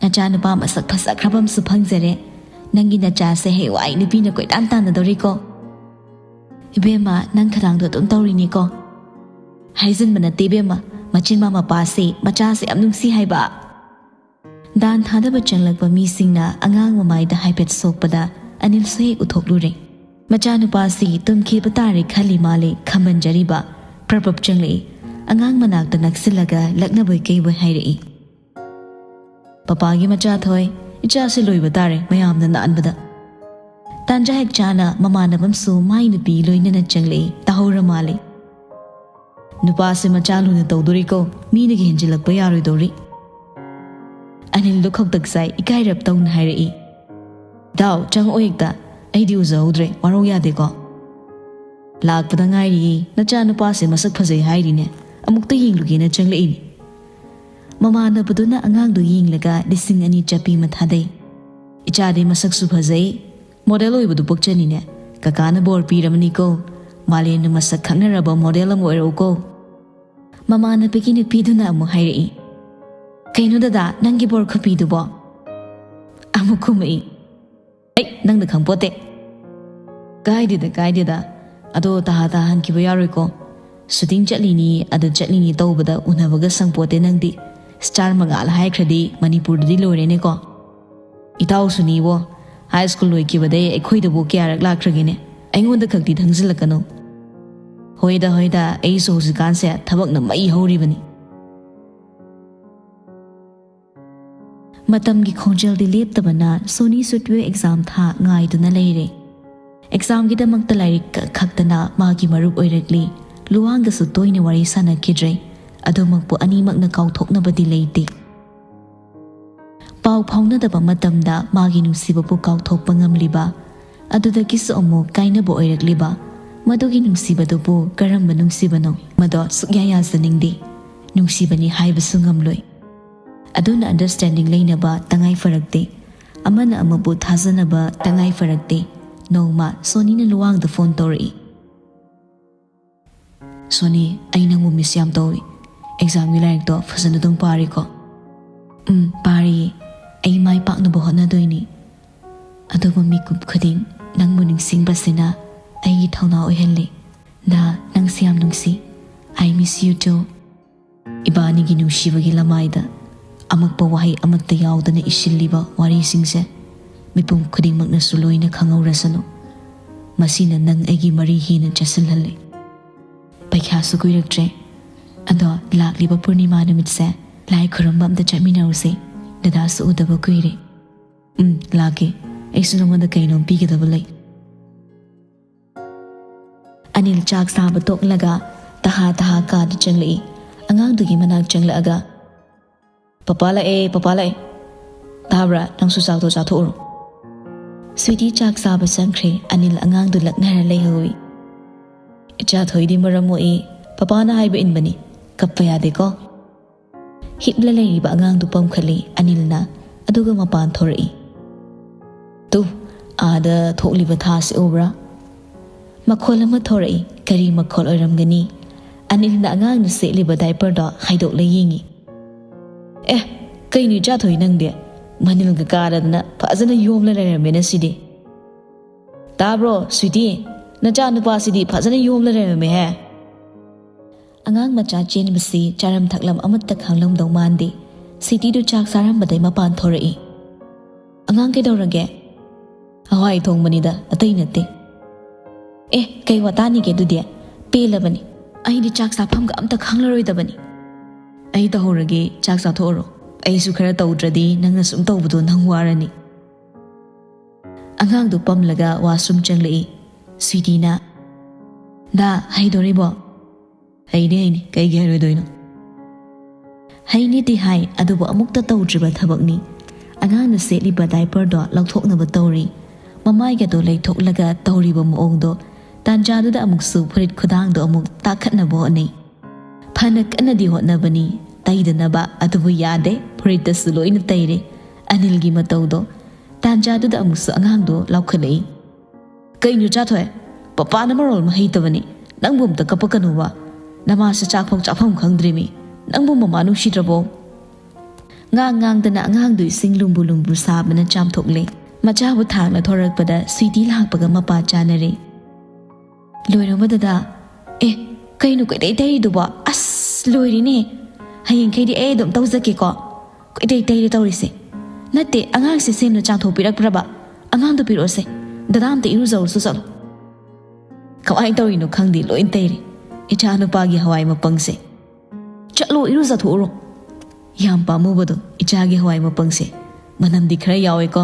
ꯅꯆꯥꯅꯨꯄꯥ ꯃꯁꯛ ꯐꯖꯈ꯭ꯔꯕ ꯑꯃꯁꯨ ꯐꯪꯖꯔꯦ꯫ ꯅꯪꯒꯤ ꯅꯆꯥꯁꯦ ꯍꯌꯦꯡꯋꯥꯏ ꯅꯨꯄꯤꯅ ꯀꯣꯏꯇꯥꯟ ꯇꯥꯟꯅꯗꯧꯔꯤꯀꯣ꯫" "ꯏꯕꯦꯝꯃ, ꯅꯪ ꯈꯗꯥꯡꯗꯣ ꯑꯗꯨꯝ ꯇꯧꯔꯤꯅꯤꯀꯣ꯫ ꯍꯥꯏꯖꯤꯟꯕ ꯅꯠꯇꯦ ꯏꯕꯦꯝꯃ, ꯃꯆꯤꯟ ꯃꯥ ꯃꯄꯥꯁꯦ ꯃꯆꯥꯁꯦ ꯌꯥꯝ ꯅꯨꯡꯁꯤ ꯍꯥꯏꯕ꯫" ꯗꯥꯟ ꯊꯥꯗꯕ ꯆꯪꯂꯛꯄ ꯃꯤꯁꯤꯡꯅ ꯑꯉꯥꯡ ꯃꯃꯥꯏꯗ ꯍꯥꯏꯐꯦꯠ ꯁꯣꯛꯄꯗ ꯑꯅꯤꯜꯁꯨ ꯍꯦꯛ ꯎꯊꯣꯛꯂꯨꯔꯦ꯫ ꯃꯆꯥꯅꯨꯄꯥꯁꯤ ꯇꯨꯝꯈꯤꯕ ꯇꯥꯔꯦ ꯈꯜꯂꯤ ꯃꯥꯜꯂꯦ ꯈꯝꯕꯟꯖꯔꯤꯕ꯫ ꯄ꯭ꯔꯞ ꯄ꯭ꯔꯞ ꯆꯪꯂꯛꯏ꯫ ꯑꯉꯥꯡ ꯃꯅꯥꯛꯇ ꯅꯛꯁꯤꯜꯂꯒ ꯂꯛꯅꯕꯣꯏ ꯀꯩꯕꯣꯏ ꯍꯥꯏꯔꯛꯏ, "ꯄꯄꯥꯒꯤ ꯃꯆꯥ ꯊꯣꯏ, ꯏꯆꯥꯁꯦ ꯂꯣꯏꯕ ꯇꯥꯔꯦ ꯃꯌꯥꯝꯅ ꯅꯥꯟꯕꯗ꯫" ꯇꯥꯟꯖꯥ ꯍꯦꯛ ꯆꯥꯅ ꯃꯃꯥꯟꯅꯕꯝꯁꯨ ꯃꯥꯏ ꯅꯨꯄꯤ ꯂꯣꯏꯅꯅ ꯆꯪꯂꯛꯏ꯫ ꯇꯥꯍꯧꯔ ꯃꯥꯜꯂꯦ꯫ "ꯅꯨꯄꯥꯁꯦ ꯃꯆꯥ ꯂꯨꯅ ꯇꯧꯗꯣꯔꯤꯀꯣ, ꯃꯤꯅꯒ ꯍꯦꯟꯖꯤꯜꯂꯛꯄ ꯌꯥꯔꯣꯏꯗꯧꯔꯤ꯫" ꯑꯅꯤꯜꯗꯣ ꯈꯧꯇꯛ ꯆꯥꯏ, ꯏꯀꯥꯏꯔꯞ ꯇꯧꯅ ꯍꯥꯏꯔꯛꯏ, "ꯗꯥꯎ, ꯆꯪꯉꯛꯑꯣ ꯍꯦꯛꯇ꯫ ꯑꯩꯗꯤ ꯎꯖꯍꯧꯗ꯭ꯔꯦ, ꯋꯥꯔꯧ ꯌꯥꯗꯦꯀꯣ꯫ ꯂꯥꯛꯄꯗ ꯉꯥꯏꯔꯤꯌꯦ, ꯅꯆꯥꯅꯨꯄꯥꯁꯦ ꯃꯁꯛ ꯐꯖꯩ ꯍꯥꯏꯔꯤꯅꯦ, ꯑꯃꯨꯛꯇ ꯌꯦꯡꯂꯨꯒꯦꯅ ꯆꯪꯂꯛꯏꯅꯤ꯫ ꯃꯃꯥꯟꯅꯕꯗꯨꯅ ꯑꯉꯥꯡꯗꯨ ꯌꯦꯡꯂꯒ ꯂꯤꯁꯤꯡ ꯑꯅꯤ ꯆꯠꯄꯤ ꯑꯃ ꯊꯥꯗꯩ꯫ "ꯏꯆꯥꯗꯤ ꯃꯁꯛꯁꯨ ꯐꯖꯩ, ꯃꯣꯗꯦꯜ ꯑꯣꯏꯕꯗꯨ ꯄꯛꯆꯅꯤꯅꯦ꯫ ꯀꯀꯥꯅ ꯕꯣꯔ ꯄꯤꯔꯕꯅꯤꯀꯣ, ꯃꯥꯂꯦꯝꯅ ꯃꯁꯛ ꯈꯪꯅꯔꯕ ꯃꯣꯗꯦꯜ ꯑꯃ ꯑꯣꯏꯔꯛꯎꯀꯣ"꯫ ꯃꯃꯥꯟꯅꯕꯤꯒꯤ ꯅꯨꯄꯤꯗꯨꯅ ꯑꯃꯨꯛ ꯍꯥꯏꯔꯛꯏ, "ꯀꯩꯅꯣ ꯗꯗꯥ, ꯅꯪꯒꯤ ꯕꯣꯔ ꯈꯨꯄꯤꯗꯨꯕꯣ?" ꯑꯃꯨꯛ ꯈꯨꯝꯃꯛꯏ, "ꯑꯩ ꯅꯪꯅ ꯈꯪꯄꯣꯠꯇꯦ"꯫ "ꯀꯥꯏꯗꯦꯗ, ꯀꯥꯏꯗꯦꯗ꯫ ꯑꯗꯣ ꯇꯍꯥ ꯇꯍꯥ ꯍꯟꯈꯤꯕ ꯌꯥꯔꯣꯏꯀꯣ꯫ ꯁꯨꯇꯤꯡ ꯆꯠꯂꯤꯅꯤ, ꯑꯗꯨ ꯆꯠꯂꯤꯅꯤ ꯇꯧꯕꯗ ꯎꯅꯕꯒ ꯁꯪꯄꯣꯠꯇꯦ ꯅꯪꯗꯤ꯫ ꯁ꯭ꯇꯥꯔ ꯃꯉꯥꯜ ꯍꯥꯏꯈ꯭ꯔꯗꯤ ꯃꯅꯤꯄꯨꯔꯗꯗꯤ ꯂꯣꯏꯔꯦꯅꯦꯀꯣ꯫ ꯏꯇꯥꯎꯁꯨꯅꯤꯕꯣ, ꯍꯥꯏ ꯁ꯭ꯀꯨꯜ ꯂꯣꯏꯈꯤꯕꯗꯩ ꯑꯩꯈꯣꯏꯗꯕꯨ ꯀꯌꯥꯔꯛ ꯂꯥꯛꯈ꯭ꯔꯒꯦꯅꯦ? ꯑꯩꯉꯣꯟꯗ ꯈꯛꯇꯤ ꯊꯪꯖꯤꯜꯂꯛꯀꯅꯨ"꯫ "ꯍꯣꯏꯗ, ꯍꯣꯏꯗ, ꯑꯩꯁꯨ ꯍꯧꯖꯤꯛꯀꯥꯟꯁꯦ ꯊꯕꯛꯅ ꯃꯩ ꯍꯧꯔꯤꯕꯅꯤ"꯫ ꯃꯇꯝꯒꯤ ꯈꯣꯡꯖꯦꯜꯗꯤ ꯂꯦꯞꯇꯕꯅ ꯁꯣꯅꯤꯁꯨ ꯇꯨꯋꯦꯜꯐ ꯑꯦꯛꯖꯥꯝ ꯊꯥ ꯉꯥꯏꯗꯨꯅ ꯂꯩꯔꯦ꯫ ꯑꯦꯛꯖꯥꯝꯒꯤꯗꯃꯛꯇ ꯂꯥꯏꯔꯤꯛ ꯀꯛ ꯈꯛꯇꯅ ꯃꯥꯒꯤ ꯃꯔꯨꯞ ꯑꯣꯏꯔꯛꯂꯤ꯫ ꯂꯨꯋꯥꯡꯒꯁꯨ ꯇꯣꯏꯅ ꯋꯥꯔꯤ ꯁꯥꯟꯅꯈꯤꯗ꯭ꯔꯦ꯫ ꯑꯗꯨꯃꯛꯄꯨ ꯑꯅꯤꯃꯛꯅ ꯀꯥꯎꯊꯣꯛꯅꯕꯗꯤ ꯂꯩꯇꯦ꯫ ꯄꯥꯎ ꯐꯥꯎꯅꯗꯕ ꯃꯇꯝꯗ ꯃꯥꯒꯤ ꯅꯨꯡꯁꯤꯕꯕꯨ ꯀꯥꯎꯊꯣꯛꯄ ꯉꯝꯂꯤꯕ, ꯑꯗꯨꯗꯒꯤꯁꯨ ꯑꯃꯨꯛ ꯀꯥꯏꯅꯕ ꯑꯣꯏꯔꯛꯂꯤꯕ, ꯃꯗꯨꯒꯤ ꯅꯨꯡꯁꯤꯕꯗꯨꯕꯨ ꯀꯔꯝꯕ ꯅꯨꯡꯁꯤꯕꯅꯣ? ꯃꯗꯣ ꯁꯨꯛꯌꯥ ꯌꯥꯖꯅꯤꯡꯗꯦ꯫ ꯅꯨꯡꯁꯤꯕꯅꯤ ꯍꯥꯏꯕꯁꯨ ꯉꯝꯂꯣꯏ꯫ ꯑꯗꯨꯅ ꯑꯟꯗꯔꯁ꯭ꯇꯦꯟꯗꯤꯡ ꯂꯩꯅꯕ ꯇꯉꯥꯏ ꯐꯔꯛꯇꯦ꯫ ꯑꯃꯅ ꯑꯃꯕꯨ ꯊꯥꯖꯅꯕ ꯇꯉꯥꯏ ꯐꯔꯛꯇꯦ꯫ ꯅꯣꯡꯃ ꯁꯣꯅꯤꯅ ꯂꯨꯋꯥꯡꯗ ꯐꯣꯟ ꯇꯧꯔꯛꯏ꯫ "ꯁꯣꯅꯤ, ꯑꯩ ꯅꯪꯕꯨ ꯃꯤꯁ ꯌꯥꯝ ꯇꯧꯏ꯫ ꯑꯦꯛꯖꯥꯝꯒꯤ ꯂꯥꯏꯔꯤꯛꯇꯣ ꯐꯖꯅ ꯑꯗꯨꯝ ꯄꯥꯔꯤꯀꯣ?" "ꯎꯝ, ꯄꯥꯔꯤꯌꯦ꯫ ꯑꯩ ꯃꯥꯏ ꯄꯥꯛꯅꯕ ꯍꯣꯠꯅꯗꯣꯏꯅꯤ꯫ ꯑꯗꯨꯕꯨ ꯃꯤꯀꯨꯞ ꯈꯨꯗꯤꯡ ꯅꯪꯕꯨ ꯅꯤꯡꯁꯤꯡꯕꯁꯤꯅ ꯑꯩꯒꯤ ꯊꯧꯅꯥ ꯑꯣꯏꯍꯜꯂꯤ꯫ ꯗꯥ, ꯅꯪꯁꯤ ꯌꯥꯝ ꯅꯨꯡꯁꯤ꯫ I miss you too"꯫ ꯏꯕꯥꯅꯤꯒꯤ ꯅꯨꯡꯁꯤꯕꯒꯤ ꯂꯃꯥꯏꯗ ꯑꯃꯛꯄ ꯋꯥꯍꯩ ꯑꯃꯠꯇ ꯌꯥꯎꯗꯅ ꯏꯁꯤꯜꯂꯤꯕ ꯋꯥꯔꯤꯁꯤꯡꯁꯦ ꯃꯤꯄꯨꯝ ꯈꯨꯗꯤꯡꯃꯛꯅꯁꯨ ꯂꯣꯏꯅ ꯈꯪꯍꯧꯔꯁꯅꯨ꯫ ꯃꯁꯤꯅ ꯅꯪ ꯑꯩꯒꯤ ꯃꯔꯤ ꯍꯦꯟꯅ ꯆꯦꯠꯁꯤꯜꯍꯜꯂꯤ꯫ ꯄꯩꯈꯥꯁꯨ ꯀꯨꯏꯔꯛꯇ꯭ꯔꯦ꯫ ꯑꯗꯣ ꯂꯥꯛꯂꯤꯕ ꯄꯨꯔꯅꯤꯃꯥ ꯅꯨꯃꯤꯠꯁꯦ ꯂꯥꯏ ꯈꯨꯔꯨꯝꯕ ꯑꯝꯇ ꯆꯠꯃꯤꯟꯅꯔꯨꯁꯦ꯫ ꯗꯗꯥꯁꯨ ꯎꯗꯕ ꯀꯨꯏꯔꯦ꯫ "ꯎꯝ, ꯂꯥꯛꯀꯦ꯫ ꯑꯩꯁꯨ ꯅꯉꯣꯟꯗ ꯀꯩꯅꯣꯝ ꯄꯤꯒꯗꯕ ꯂꯩ"꯫ ꯑꯅꯤꯜ ꯆꯥꯛ ꯆꯥꯕ ꯇꯣꯛꯂꯒ ꯇꯍꯥ ꯇꯍꯥ ꯀꯥꯗ ꯆꯪꯂꯛꯏ꯫ ꯑꯉꯥꯡꯗꯨꯒꯤ ꯃꯅꯥꯛ ꯆꯪꯂꯛꯑꯒ, "ꯄꯄꯥ ꯂꯥꯛꯑꯦ, ꯄꯄꯥ ꯂꯥꯛꯑꯦ꯫ ꯇꯥꯕ꯭ꯔꯥ? ꯅꯪꯁꯨ ꯆꯥꯛꯇꯣ ꯆꯥꯊꯣꯛꯎꯔꯣ"꯫ ꯁ꯭ꯋꯤꯇꯤ ꯆꯥꯛ ꯆꯥꯕ ꯆꯪꯈ꯭ꯔꯦ꯫ ꯑꯅꯤꯜ ꯑꯉꯥꯡꯗꯨ ꯂꯛꯅꯔ ꯂꯩꯍꯧꯏ꯫ "ꯏꯆꯥ ꯊꯣꯏꯗꯤ ꯃꯔꯝ ꯃꯣꯛꯏ꯫ ꯄꯄꯥꯅ ꯍꯥꯏꯕ ꯏꯟꯕꯅꯤ꯫ ꯀꯞꯄ ꯌꯥꯗꯦꯀꯣ?" ꯍꯤꯞꯂ ꯂꯩꯔꯤꯕ ꯑꯉꯥꯡꯗꯨ ꯄꯝꯈꯠꯂꯤ ꯑꯅꯤꯜꯅ, ꯑꯗꯨꯒ ꯃꯄꯥꯟ ꯊꯣꯔꯛꯏ꯫ "ꯇꯨ, ꯑꯥꯗ ꯊꯣꯛꯂꯤꯕ ꯊꯥꯁꯤ ꯎꯕ꯭ꯔꯥ?" ꯃꯈꯣꯜ ꯑꯃ ꯊꯣꯔꯛꯏ꯫ ꯀꯔꯤ ꯃꯈꯣꯜ ꯑꯣꯏꯔꯝꯒꯅꯤ? ꯑꯅꯤꯜꯅ ꯑꯉꯥꯡꯅ ꯁꯦꯠꯂꯤꯕ ꯗꯥꯏꯄꯔꯗꯣ ꯍꯥꯏꯗꯣꯛꯂ ꯌꯦꯡꯉꯤ꯫ "ꯑꯦ, ꯀꯩꯅꯣ ꯏꯆꯥ ꯊꯣꯏ ꯅꯪꯗꯤ? ꯃꯅꯤꯜꯒ ꯀꯥꯔꯗꯅ ꯐꯖꯅ ꯌꯣꯝꯂ ꯂꯩꯔꯝꯃꯦꯅ ꯁꯤꯗꯤ꯫ ꯇꯥꯕ꯭ꯔꯣ ꯁ꯭ꯋꯤꯇꯤ? ꯅꯆꯥ ꯅꯨꯄꯥꯁꯤꯗꯤ ꯐꯖꯅ ꯌꯣꯝꯂ ꯂꯩꯔꯝꯃꯦꯍꯦ!" ꯑꯉꯥꯡ ꯃꯆꯥ ꯆꯦꯟꯕꯁꯤ ꯆꯥꯔꯝ ꯊꯛꯂꯝ ꯑꯃꯠꯇ ꯈꯪꯂꯝꯗꯧ ꯃꯥꯟꯗꯦ꯫ ꯁ꯭ꯋꯤꯇꯤꯗꯨ ꯆꯥꯛ ꯆꯥꯔꯝꯕꯗꯩ ꯃꯄꯥꯟ ꯊꯣꯔꯛꯏ꯫ "ꯑꯉꯥꯡ ꯀꯩꯗꯧꯔꯒꯦ?" "ꯍꯋꯥꯏ ꯊꯣꯡꯕꯅꯤꯗ, ꯑꯇꯩ ꯅꯠꯇꯦ꯫" "ꯑꯦ, ꯀꯩ ꯋꯥꯇꯥꯅꯤꯒꯦ ꯑꯗꯨꯗꯤ? ꯄꯦꯜꯂꯕꯅꯤ꯫ ꯑꯩꯗꯤ ꯆꯥꯛ ꯆꯥꯐꯝꯒ ꯑꯝꯇ ꯈꯪꯂꯔꯣꯏꯗꯕꯅꯤ꯫" "ꯑꯩ ꯇꯧꯍꯧꯔꯒꯦ, ꯆꯥꯛ ꯆꯥꯊꯣꯛꯎꯔꯣ꯫ ꯑꯩꯁꯨ ꯈꯔ ꯇꯧꯗ꯭ꯔꯗꯤ ꯅꯪꯅ ꯁꯨꯝ ꯇꯧꯕꯗꯣ ꯅꯪ ꯋꯥꯔꯅꯤ꯫" ꯑꯉꯥꯡꯗꯨ ꯄꯝꯂꯒ ꯋꯥꯁꯔꯨꯝ ꯆꯪꯂꯛꯏ꯫ ꯁ꯭ꯋꯤꯇꯤꯅ, "ꯗꯥ, ꯍꯩꯗꯣꯔꯤꯕꯣ?" "ꯍꯩꯅꯤ, ꯍꯩꯅꯤ, ꯀꯩꯒꯤ ꯍꯩꯔꯣꯏꯗꯣꯏꯅꯣ?" ꯍꯩꯅꯤꯗꯤ ꯍꯥꯏ, ꯑꯗꯨꯕꯨ ꯑꯃꯨꯛꯇ ꯇꯧꯗ꯭ꯔꯤꯕ ꯊꯕꯛꯅꯤ꯫ ꯑꯉꯥꯡꯅ ꯁꯦꯠꯂꯤꯕ ꯗꯥꯏꯄꯔꯗꯣ ꯂꯧꯊꯣꯛꯅꯕ ꯇꯧꯔꯤ꯫ ꯃꯃꯥꯏꯒꯗꯣ ꯂꯩꯊꯣꯛꯂꯒ ꯇꯧꯔꯤꯕ ꯃꯑꯣꯡꯗꯣ, ꯇꯥꯟꯖꯥꯗꯨꯗ ꯑꯃꯨꯛꯁꯨ ꯐꯨꯔꯤꯠ ꯈꯨꯗꯥꯡꯗꯣ ꯑꯃꯨꯛ ꯇꯥꯈꯠꯅꯕ ꯍꯣꯠꯅꯩ꯫ ꯐꯅ ꯀꯟꯅꯗꯤ ꯍꯣꯠꯅꯕꯅꯤ ꯇꯩꯗꯅꯕ, ꯑꯗꯨꯕꯨ ꯌꯥꯗꯦ, ꯐꯨꯔꯤꯠꯇꯁꯨ ꯂꯣꯏꯅ ꯇꯩꯔꯦ꯫ ꯑꯅꯤꯜꯒꯤ ꯃꯇꯧꯗꯣ, ꯇꯥꯟꯖꯥꯗꯨꯗ ꯑꯃꯨꯛꯁꯨ ꯑꯉꯥꯡꯗꯣ ꯂꯥꯎꯈꯠꯂꯛꯏ꯫ "ꯀꯩꯅꯣ ꯆꯥꯊꯣꯏ? ꯄꯄꯥꯅ ꯃꯔꯣꯜ ꯑꯃ ꯍꯩꯇꯕꯅꯤ꯫ ꯅꯪꯕꯨ ꯑꯝꯇ ꯀꯞꯄꯛꯀꯅꯣꯕ꯫ ꯅꯃꯥꯁꯦ ꯆꯥꯛꯐꯥꯎ ꯆꯥꯐꯝ ꯈꯪꯗ꯭ꯔꯤꯃꯤ꯫ ꯅꯪꯕꯨ ꯃꯃꯥ ꯅꯨꯡꯁꯤꯗ꯭ꯔꯕꯣ?" ꯉꯥꯡ ꯉꯥꯡꯗꯅ ꯑꯉꯥꯡꯗꯨ ꯏꯁꯤꯡ ꯂꯨꯝꯕꯨ ꯂꯨꯝꯕꯨ ꯁꯥꯕꯅ ꯆꯥꯝꯊꯣꯛꯂꯦ꯫ ꯃꯆꯥꯕꯨ ꯊꯥꯡꯅ ꯊꯣꯔꯛꯄꯗ ꯁ꯭ꯋꯤꯇꯤ ꯂꯥꯛꯄꯒ ꯃꯄꯥ ꯆꯥꯅꯔꯦ꯫ "ꯂꯣꯏꯔꯕ ꯗꯗꯥ?" "ꯑꯦ, ꯀꯩꯅꯣ ꯀꯩꯗꯩ ꯇꯩꯔꯤꯗꯨꯕꯣ? ꯑꯁ, ꯂꯣꯏꯔꯦꯅꯦ꯫ ꯍꯌꯦꯡꯈꯩꯗꯤ ꯑꯩ ꯑꯗꯨꯝ ꯇꯧꯖꯒꯦꯀꯣ꯫ ꯀꯩꯗꯩ ꯇꯩꯔꯦ ꯇꯧꯔꯤꯁꯦ? ꯅꯠꯇꯦ, ꯑꯉꯥꯡꯁꯦ ꯁꯦꯝꯅ ꯆꯥꯝꯊꯣꯛꯄꯤꯔꯛꯄ꯭ꯔꯕ? ꯑꯉꯥꯡꯗꯣ ꯄꯤꯔꯛꯑꯣꯁꯦ꯫ ꯗꯗꯥ ꯑꯝꯇ ꯏꯔꯨꯖꯔꯨꯁꯨ ꯆꯠꯂꯣ꯫" "ꯀꯃꯥꯏꯅ ꯇꯧꯔꯤꯅꯣ ꯈꯪꯗꯦ, ꯂꯣꯏ ꯇꯩꯔꯦ꯫ ꯏꯆꯥ ꯅꯨꯄꯥꯒꯤ ꯍꯋꯥꯏ ꯃꯄꯪꯁꯦ꯫ ꯆꯠꯂꯣ, ꯏꯔꯨꯖꯊꯣꯛꯎꯔꯣ꯫" ꯌꯥꯝ ꯄꯥꯝꯃꯨꯕꯗꯣ, ꯏꯆꯥꯒꯤ ꯍꯋꯥꯏ ꯃꯄꯪꯁꯦ꯫ ꯃꯅꯝꯗꯤ ꯈꯔ ꯌꯥꯎꯋꯦꯀꯣ꯫